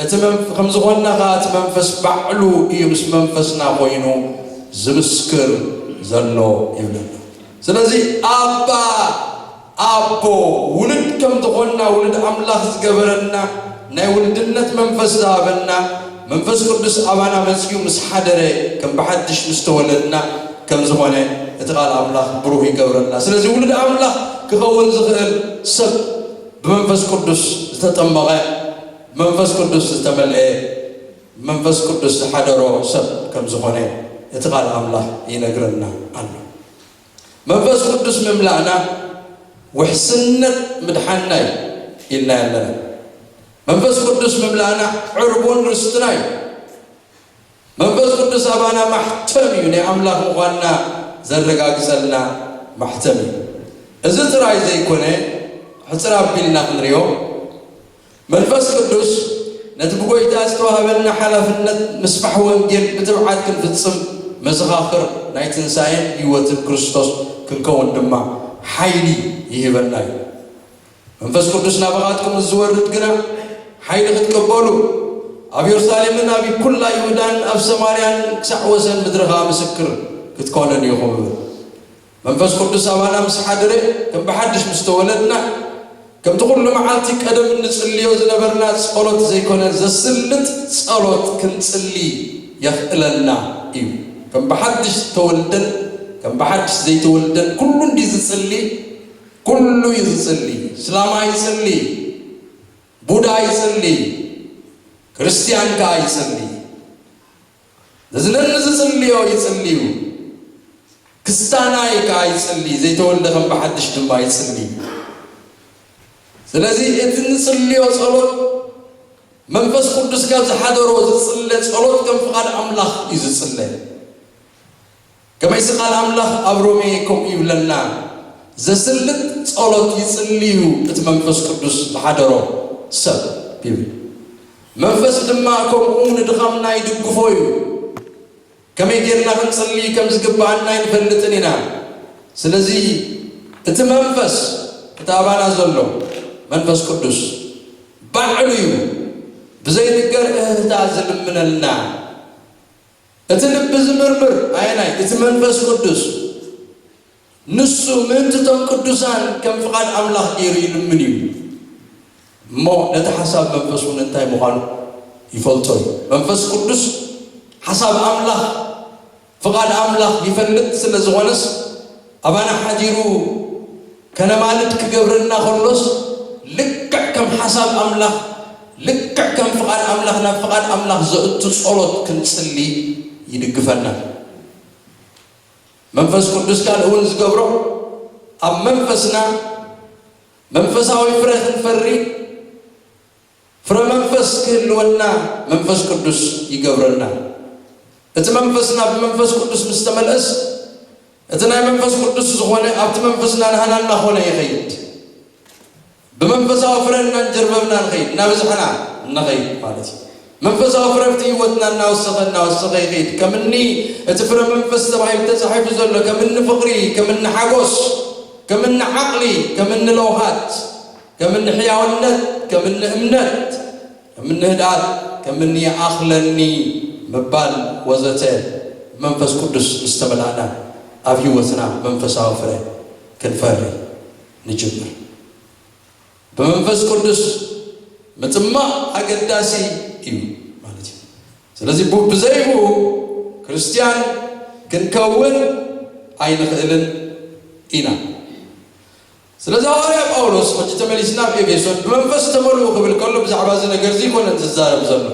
እቲ መን-፣ ከም ዝኾንና ኸኣ እቲ መንፈስ ባዕሉ እዩ ምስ መንፈስና ኮይኑ ዝምስክር ዘሎ ይብለና። ስለዚ ኣባ ኣቦ ውሉድ ከም ዝኾንና ውሉድ ኣምላኽ ዝገበረና ናይ ውልድነት መንፈስ ዝሃበና መንፈስ ቅዱስ ኣባና መጺኡ ምስ ሓደረ ከም ብሓድሽ ምስ ተወለድና ከም ዝኾነ እቲ ቃል ኣምላኽ ብሩህ ይገብረና። ስለዚ ውሉድ ኣምላኽ ክኸውን ዝኽእል ሰብ ብመንፈስ ቅዱስ ዝተጠመቐ፣ መንፈስ ቅዱስ ዝተመልአ፣ መንፈስ ቅዱስ ዝሓደሮ ሰብ ከም ዝኾነ እቲ ቃል ኣምላኽ ይነግረና ኣሎ። መንፈስ ቅዱስ ምምላእና ውሕስነት ምድሓንና እዩ ኢልና ኣለና። መንፈስ ቅዱስ ምምላእና ዕርቡን ርስትና እዩ። መንፈስ ቅዱስ ኣባና ማሕተም እዩ፣ ናይ ኣምላኽ ምዃንና ዘረጋግጸልና ማሕተም እዩ። እዚ ጥራይ ዘይኮነ፣ ሕጽር ኣቢልና ክንሪኦ፣ መንፈስ ቅዱስ ነቲ ብጎይታ ዝተዋህበና ሓላፍነት ምስፋሕ ወንጌል ብትብዓት ክንፍጽም መዘኻኽር ናይ ትንሳኤን ህይወትን ክርስቶስ ክንከውን ድማ ሓይሊ ይህበና እዩ። መንፈስ ቅዱስ ናባኻትኩም ምስ ዝወርድ ግና ሓይሊ ክትቅበሉ ኣብ የሩሳሌምን ኣብ ኩላ ይሁዳን ኣብ ሰማርያን ክሳዕ ወሰን ምድሪ ኸኣ ምስክር ክትኮኑኒ ኢኹም ይብል። መንፈስ ቅዱስ ኣባና ምስ ሓደረ ከም ብሓድሽ ምስ ተወለድና ከምቲ ኩሉ መዓልቲ ቀደም እንጽልዮ ዝነበርና ጸሎት ዘይኮነ ዘስልጥ ጸሎት ክንጽሊ የኽእለና እዩ። ከም ብሓድሽ ዝተወልደን ከም ብሓድሽ ዘይተወልደን ኩሉ እንዲ ዝጽሊ፣ ኩሉ እዩ ዝጽሊ። እስላማ ይጽሊ፣ ቡዳ ይጽሊ፣ ክርስትያን ከኣ ይጽሊ። ነዚ ነዚ ዝጽልዮ ይጽልዩ። ክስታናይ ከኣ ይጽሊ፣ ዘይተወልደ ከም ብሓድሽ ድማ ይጽሊ። ስለዚ እቲ ንጽልዮ ጸሎት መንፈስ ቅዱስ ካብ ዝሓደሮ ዝጽለ ጸሎት ከም ፍቓድ ኣምላኽ እዩ ዝጽለ። ከመይሲ ቃል ኣምላኽ ኣብ ሮሜ ከምኡ ይብለና፣ "ዘስልጥ ጸሎት ይጽልዩ እቲ መንፈስ ቅዱስ ዝሓደሮ ሰብ" ይብል። መንፈስ ድማ ከምኡ ንድኻምና ይድግፎ እዩ። ከመይ ጌርና ክንጽሊ ከም ዝግብኣና ኣይንፈልጥን ኢና። ስለዚ እቲ መንፈስ፣ እቲ ኣባና ዘሎ መንፈስ ቅዱስ ባዕሉ እዩ ብዘይንገር እህህታ ዝልምነልና። እቲ ልቢ ዝምርምር ኣየናይ? እቲ መንፈስ ቅዱስ። ንሱ ምእንቲ እቶም ቅዱሳን ከም ፍቓድ ኣምላኽ ገይሩ ይልምን እዩ። እሞ ነቲ ሓሳብ መንፈስ እውን እንታይ ምዃኑ ይፈልጦ እዩ። መንፈስ ቅዱስ ሓሳብ ኣምላኽ፣ ፍቓድ ኣምላኽ ይፈልጥ ስለ ዝኾነስ፣ ኣባና ሓዲሩ ከነማልድ ክገብረና ከሎስ፣ ልክዕ ከም ሓሳብ ኣምላኽ፣ ልክዕ ከም ፍቓድ ኣምላኽ፣ ናብ ፍቓድ ኣምላኽ ዘእቱ ጸሎት ክንጽሊ ይድግፈና። መንፈስ ቅዱስ ካልእ እውን ዝገብሮ፣ ኣብ መንፈስና መንፈሳዊ ፍረ ክንፈሪ፣ ፍረ መንፈስ ክህልወና መንፈስ ቅዱስ ይገብረና። እቲ መንፈስና ብመንፈስ ቅዱስ ምስ ተመልአስ፣ እቲ ናይ መንፈስ ቅዱስ ዝኾነ ኣብቲ መንፈስና ናህና እናኾነ ይኸይድ። ብመንፈሳዊ ፍረ እናንጀርበብና ንኸይድ፣ እናበዝሐና ንኸይድ ማለት እዩ። መንፈሳዊ ፍረ ኣብቲ ህይወትና እናወሰኸ፣ እናወሰኸ ይኸይድ። ከምኒ እቲ ፍረ መንፈስ ተባሂሉ ተጻሒፉ ዘሎ፣ ከምኒ ፍቕሪ፣ ከምኒ ሓጎስ፣ ከምኒ ዓቕሊ፣ ከምኒ ለውሃት፣ ከምኒ ሕያውነት፣ ከምኒ እምነት፣ ከምኒ ህድኣት፣ ከምኒ ይኣኽለኒ ምባል ወዘተ፣ መንፈስ ቅዱስ ምስ ተመላእና፣ ኣብ ህይወትና መንፈሳዊ ፍረ ክንፈሪ ንጅምር። ብመንፈስ ቅዱስ ምጥማቕ ኣገዳሲ እዩ ማለት እዩ። ስለዚ ቡ-፣ ብዘይብኡ ክርስትያን ክንከውን ኣይንኽእልን ኢና። ስለዚ ሃዋርያ ጳውሎስ፣ ሕጂ ተመሊስና ኣብ ኤፌሶን፣ ብመንፈስ ተመልኡ ክብል ከሎ ብዛዕባ እዚ ነገር እዚ ኣይኮነን ዝዛረብ ዘሎ።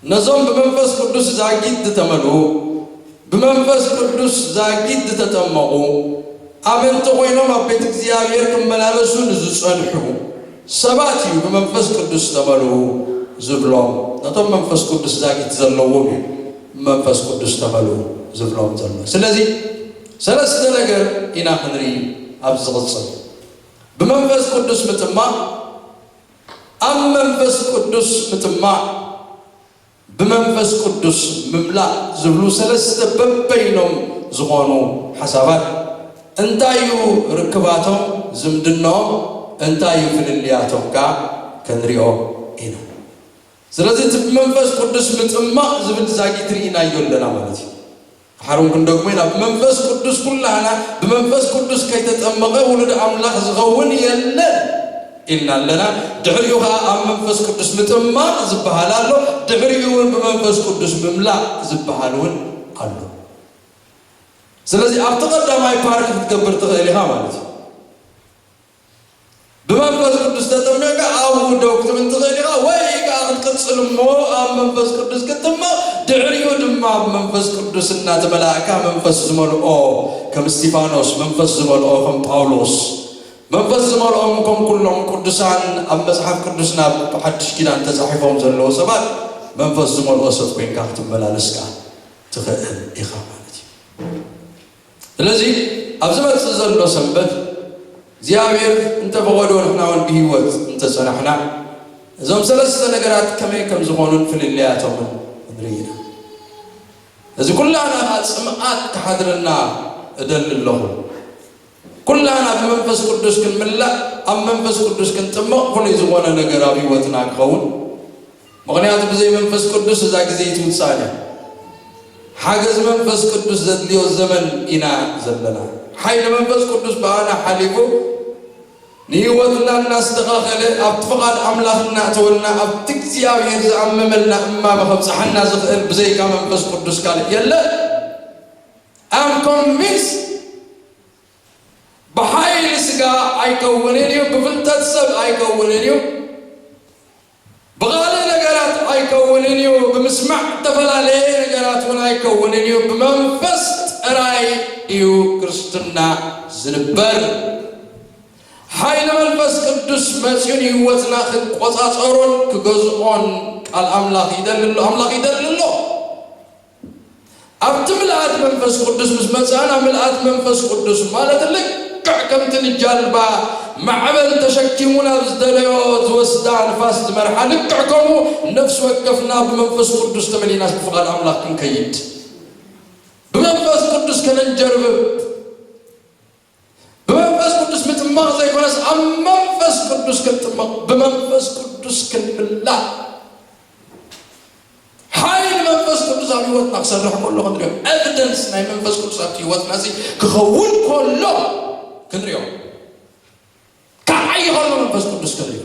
ነዞም ብመንፈስ ቅዱስ ዛጊት ዝተመልኡ፣ ብመንፈስ ቅዱስ ዛጊት ዝተጠመቑ፣ ኣመንቲ ኮይኖም ኣብ ቤት እግዚኣብሔር ክመላለሱ ንዝጸንሑ ሰባት እዩ ብመንፈስ ቅዱስ ዝተመልኡ ዝብሎም። ነቶም መንፈስ ቅዱስ ዛጊት ዘለዎም እዩ ብመንፈስ ቅዱስ ተመልኡ ዝብሎም ዘሎ። ስለዚ ሰለስተ ነገር ኢና ክንርኢ ኣብ ዝቕጽል። ብመንፈስ ቅዱስ ምጥማቕ፣ ኣብ መንፈስ ቅዱስ ምጥማቕ፣ ብመንፈስ ቅዱስ ምምላእ ዝብሉ ሰለስተ በበይኖም ዝኾኑ ሓሳባት እንታይ እዩ ርክባቶም፣ ዝምድናኦም እንታይ እዩ፣ ፍልልያቶም ከኣ ክንሪኦ ኢና። ስለዚ እቲ ብመንፈስ ቅዱስ ምጥማቕ ዝብል ዛጊት ርኢናዮ ኣለና ማለት እዩ። ሓሩን ክንደግሞ ኢና፣ ብመንፈስ ቅዱስ ኩላህና ብመንፈስ ቅዱስ ከይተጠመቐ ውሉድ ኣምላኽ ዝኸውን የለን ኢልና ኣለና። ድሕሪኡ ኸዓ ኣብ መንፈስ ቅዱስ ምጥማቕ ዝበሃል ኣሎ፣ ድሕሪኡ እውን ብመንፈስ ቅዱስ ምምላእ ዝበሃል እውን ኣሎ። ስለዚ ኣብቲ ቀዳማይ ፓርት ክትገብር ትኽእል ኢኻ ማለት እዩ። ብመንፈስ ቅዱስ ተጠሚቕካ ኣብኡ ደው ክትብል ትኽእል ኢኻ፣ ወይ ከዓ ክትቅጽል እሞ ኣብ መንፈስ ቅዱስ ክትጥመቕ፣ ድሕሪኡ ድማ ብመንፈስ ቅዱስ እናተመላእካ መንፈስ ዝመልኦ ከም እስቲፋኖስ፣ መንፈስ ዝመልኦ ከም ጳውሎስ፣ መንፈስ ዝመልኦም ከም ኩሎም ቅዱሳን ኣብ መጽሓፍ ቅዱስና ብሓድሽ ኪዳን ተጻሒፎም ዘለዉ ሰባት መንፈስ ዝመልኦ ሰብ ኮይንካ ክትመላለስ ከዓ ትኽእል ኢኻ ማለት እዩ። ስለዚ ኣብ ዝመጽእ ዘሎ ሰንበት እግዚኣብሔር እንተፈቐዶ ንሕና እውን ብህይወት እንተጸናሕና እዞም ሰለስተ ነገራት ከመይ ከም ዝኾኑን ፍልልያቶምን ንርኢ ኢና። እዚ ኩላና ከዓ ጽምኣት ክሓድረና እደሊ ኣለኹ። ኩላና ብመንፈስ ቅዱስ ክንምላእ፣ ኣብ መንፈስ ቅዱስ ክንጥመቕ ፍሉይ ዝኾነ ነገር ኣብ ህይወትና ክኸውን። ምኽንያቱ ብዘይ መንፈስ ቅዱስ እዛ ግዜ ኣይትውጻእን እያ። ሓገዝ መንፈስ ቅዱስ ዘድልዮ ዘመን ኢና ዘለና። ሓይሊ መንፈስ ቅዱስ ብኣና ሓሊፉ ንህይወትና እናስተኻኸለ ኣብቲ ፍቓድ ኣምላኽ እናእተወልና ኣብቲ እግዚኣብሔር ዝኣመመልና እማመ ከብጽሓና ዝኽእል ብዘይካ መንፈስ ቅዱስ ካልእ የለን። I'm convinced ብሓይሊ ስጋ ኣይከውንን እዩ፣ ብፍልጠት ሰብ ኣይከውንን እዩ፣ ብኻልእ ነገራት ኣይከውንን እዩ፣ ብምስማዕ ዝተፈላለየ ነገራት እውን ኣይከውንን እዩ። ብመንፈስ ጥራይ እዩ ክርስትና ዝንበር። ሓይሊ መንፈስ ቅዱስ መጺኡ ንህይወትና ክቆጻጸሮን ክገዝኦን ቃል ኣምላኽ ይደሊ ኣሎ፣ ኣምላኽ ይደሊ ኣሎ። ኣብቲ ምልኣት መንፈስ ቅዱስ ምስ መጻና፣ ምልኣት መንፈስ ቅዱስ ማለት ልክዕ ከምቲ ንጃልባ ማዕበል ተሸኪሙ ናብ ዝደለዮ ዝወስዳ ንፋስ ዝመርሓ፣ ልክዕ ከምኡ ነፍሲ ወከፍና ብመንፈስ ቅዱስ ተመሊእና ብፍቓድ ኣምላኽ ክንከይድ፣ ብመንፈስ ቅዱስ ከነንጀርብብ፣ ብመንፈስ ቅዱስ ምጥማቕ ዘይኮነስ ኣብ መንፈስ ቅዱስ ክንጥመቕ፣ ብመንፈስ ቅዱስ ክንምላእ። ሓይሊ መንፈስ ቅዱስ ኣብ ህይወትና ክሰርሕ ከሎ ክንሪኦ፣ ኤቪደንስ ናይ መንፈስ ቅዱስ ኣብቲ ህይወትና እዚ ክኸውን ከሎ ክንሪኦ፣ ክዓይ ከሎ መንፈስ ቅዱስ ክንሪኦ፣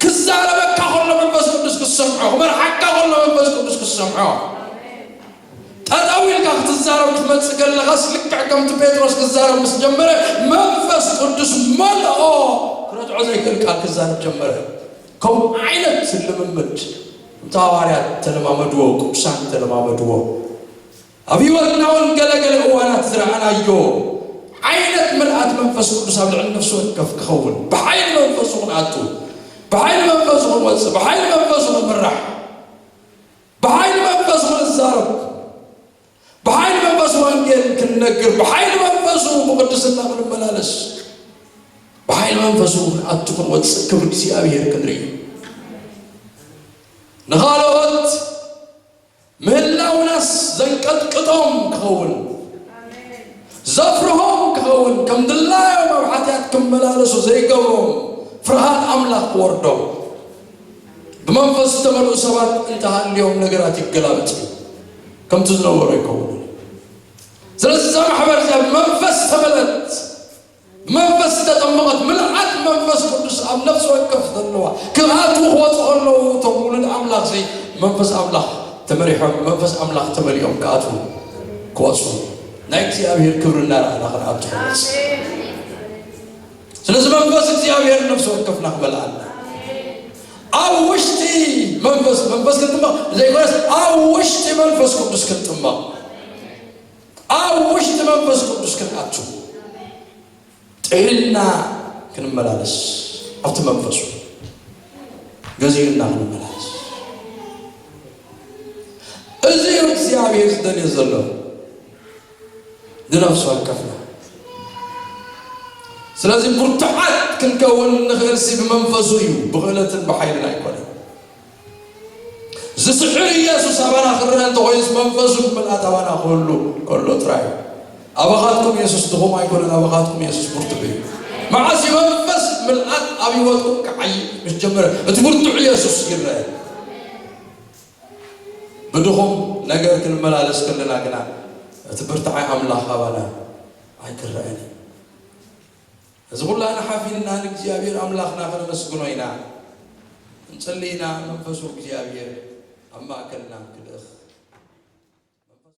ክዛረበካ ከሎ መንፈስ ቅዱስ ክሰምዖ፣ ክመርሓካ ከሎ መንፈስ ቅዱስ ክሰምዖ። ጠጠው ኢልካ ክትዛረብ ክትመጽእ ከለኻስ ልክዕ ከምቲ ጴጥሮስ ክዛረብ ምስ ጀመረ መንፈስ ቅዱስ መልኦ። ክረትዖ ዘይክእል ቃል ክዛረብ ጀመረ። ከምኡ ዓይነት ልምምድ እታ ሃዋርያት ተለማመድዎ፣ ቅዱሳን ተለማመድዎ። ኣብ ህይወትና እውን ገለገለ እዋናት ዝረኣናዮ ዓይነት ምልኣት መንፈስ ቅዱስ ኣብ ልዕሊ ነፍሲ ወከፍ ክኸውን፣ ብሓይሊ መንፈሱ ክንኣቱ፣ ብሓይሊ መንፈሱ ክንወጽእ፣ ብሓይሊ መንፈሱ ክንምራሕ፣ ብሓይሊ መንፈሱ ክንዛረብ፣ ብሓይሊ መንፈሱ ወንጌል ክንነግር፣ ብሓይሊ መንፈሱ ብቅድስና ክንመላለስ፣ ብሓይሊ መንፈሱ ክንኣቱ ክንወጽእ ክብሪ እግዚኣብሔር ክንርኢ፣ ንኻልኦት ምህላውናስ ዘንቀጥቅጦም ክኸውን፣ ዘፍርሆም ክኸውን፣ ከም ድላዮም ኣብ ሓጢኣት ክመላለሱ ዘይገብሮም ፍርሃት ኣምላኽ ክወርዶም። ብመንፈስ ዝተመልኡ ሰባት እንተሃልዮም ነገራት ይገላበጥ እዩ፣ ከምቲ ዝነበሩ ኣይከውንን። ስለዚ እዛ ማሕበር እዚኣ ብመንፈስ ተመልአት፣ ብመንፈስ ዝተጠመቐት፣ ምልኣት መንፈስ ቅዱስ ኣብ ነፍሲ ወከፍ ዘለዋ ክኣትዉ ክወፁ ከለዉ፣ እቶም ውሉድ ኣምላኽ እዚ መንፈስ ኣምላኽ ተመሪሖም፣ መንፈስ ኣምላኽ ተመሊኦም ክኣትዉ ክወፁ፣ ናይ እግዚኣብሔር ክብሪ እናረኣና ክንኣቱ ክንወፅእ። ስለዚ መንፈስ እግዚኣብሔር ነፍሲ ወከፍና ክመልኣና፣ ኣብ ውሽጢ መንፈስ፣ መንፈስ ክንጥመቕ ዘይኮነስ ኣብ ውሽጢ መንፈስ ቅዱስ ክንጥመቕ፣ ኣብ ውሽጢ መንፈስ ቅዱስ ክንኣቱ፣ ጥዕና ክንመላለስ ኣብቲ መንፈሱ ገዚኡና ክንመላለስ እዚ እግዚኣብሔር ዝደልዮ ዘሎ ንነፍሲ ወከፍና። ስለዚ ብርቱዓት ክንከውን ንኽእል ሲ ብመንፈሱ እዩ፣ ብኽእለትን ብሓይልን ኣይኮነን። ዝስሕር ኢየሱስ ኣባና ክረአ እንተኾይኑስ መንፈሱ ብምልኣት ኣባና ክህሉ ከሎ ጥራይ እዩ። ኣባኻትኩም ኢየሱስ ድኹም ኣይኮነን፣ ኣባኻትኩም ኢየሱስ ብርቱዕ እዩ። መዓስ እዩ መንፈስ ምልኣት ኣብ ህይወትኩም ክዓይ ምስ ጀመረ እቲ ብርቱዕ ኢየሱስ ይረአ። ብድኹም ነገር ክንመላለስ ከለና ግና እቲ ብርታዓይ ኣምላኽ ኣባና ኣይክረአን እዩ። እዚ ኩላና ሓፊልና ንእግዚኣብሔር ኣምላኽና ከነመስግኖ ኢና። እንጽሊ ኢና መንፈሱ እግዚኣብሔር ኣብ ማእከልና ክልእኽ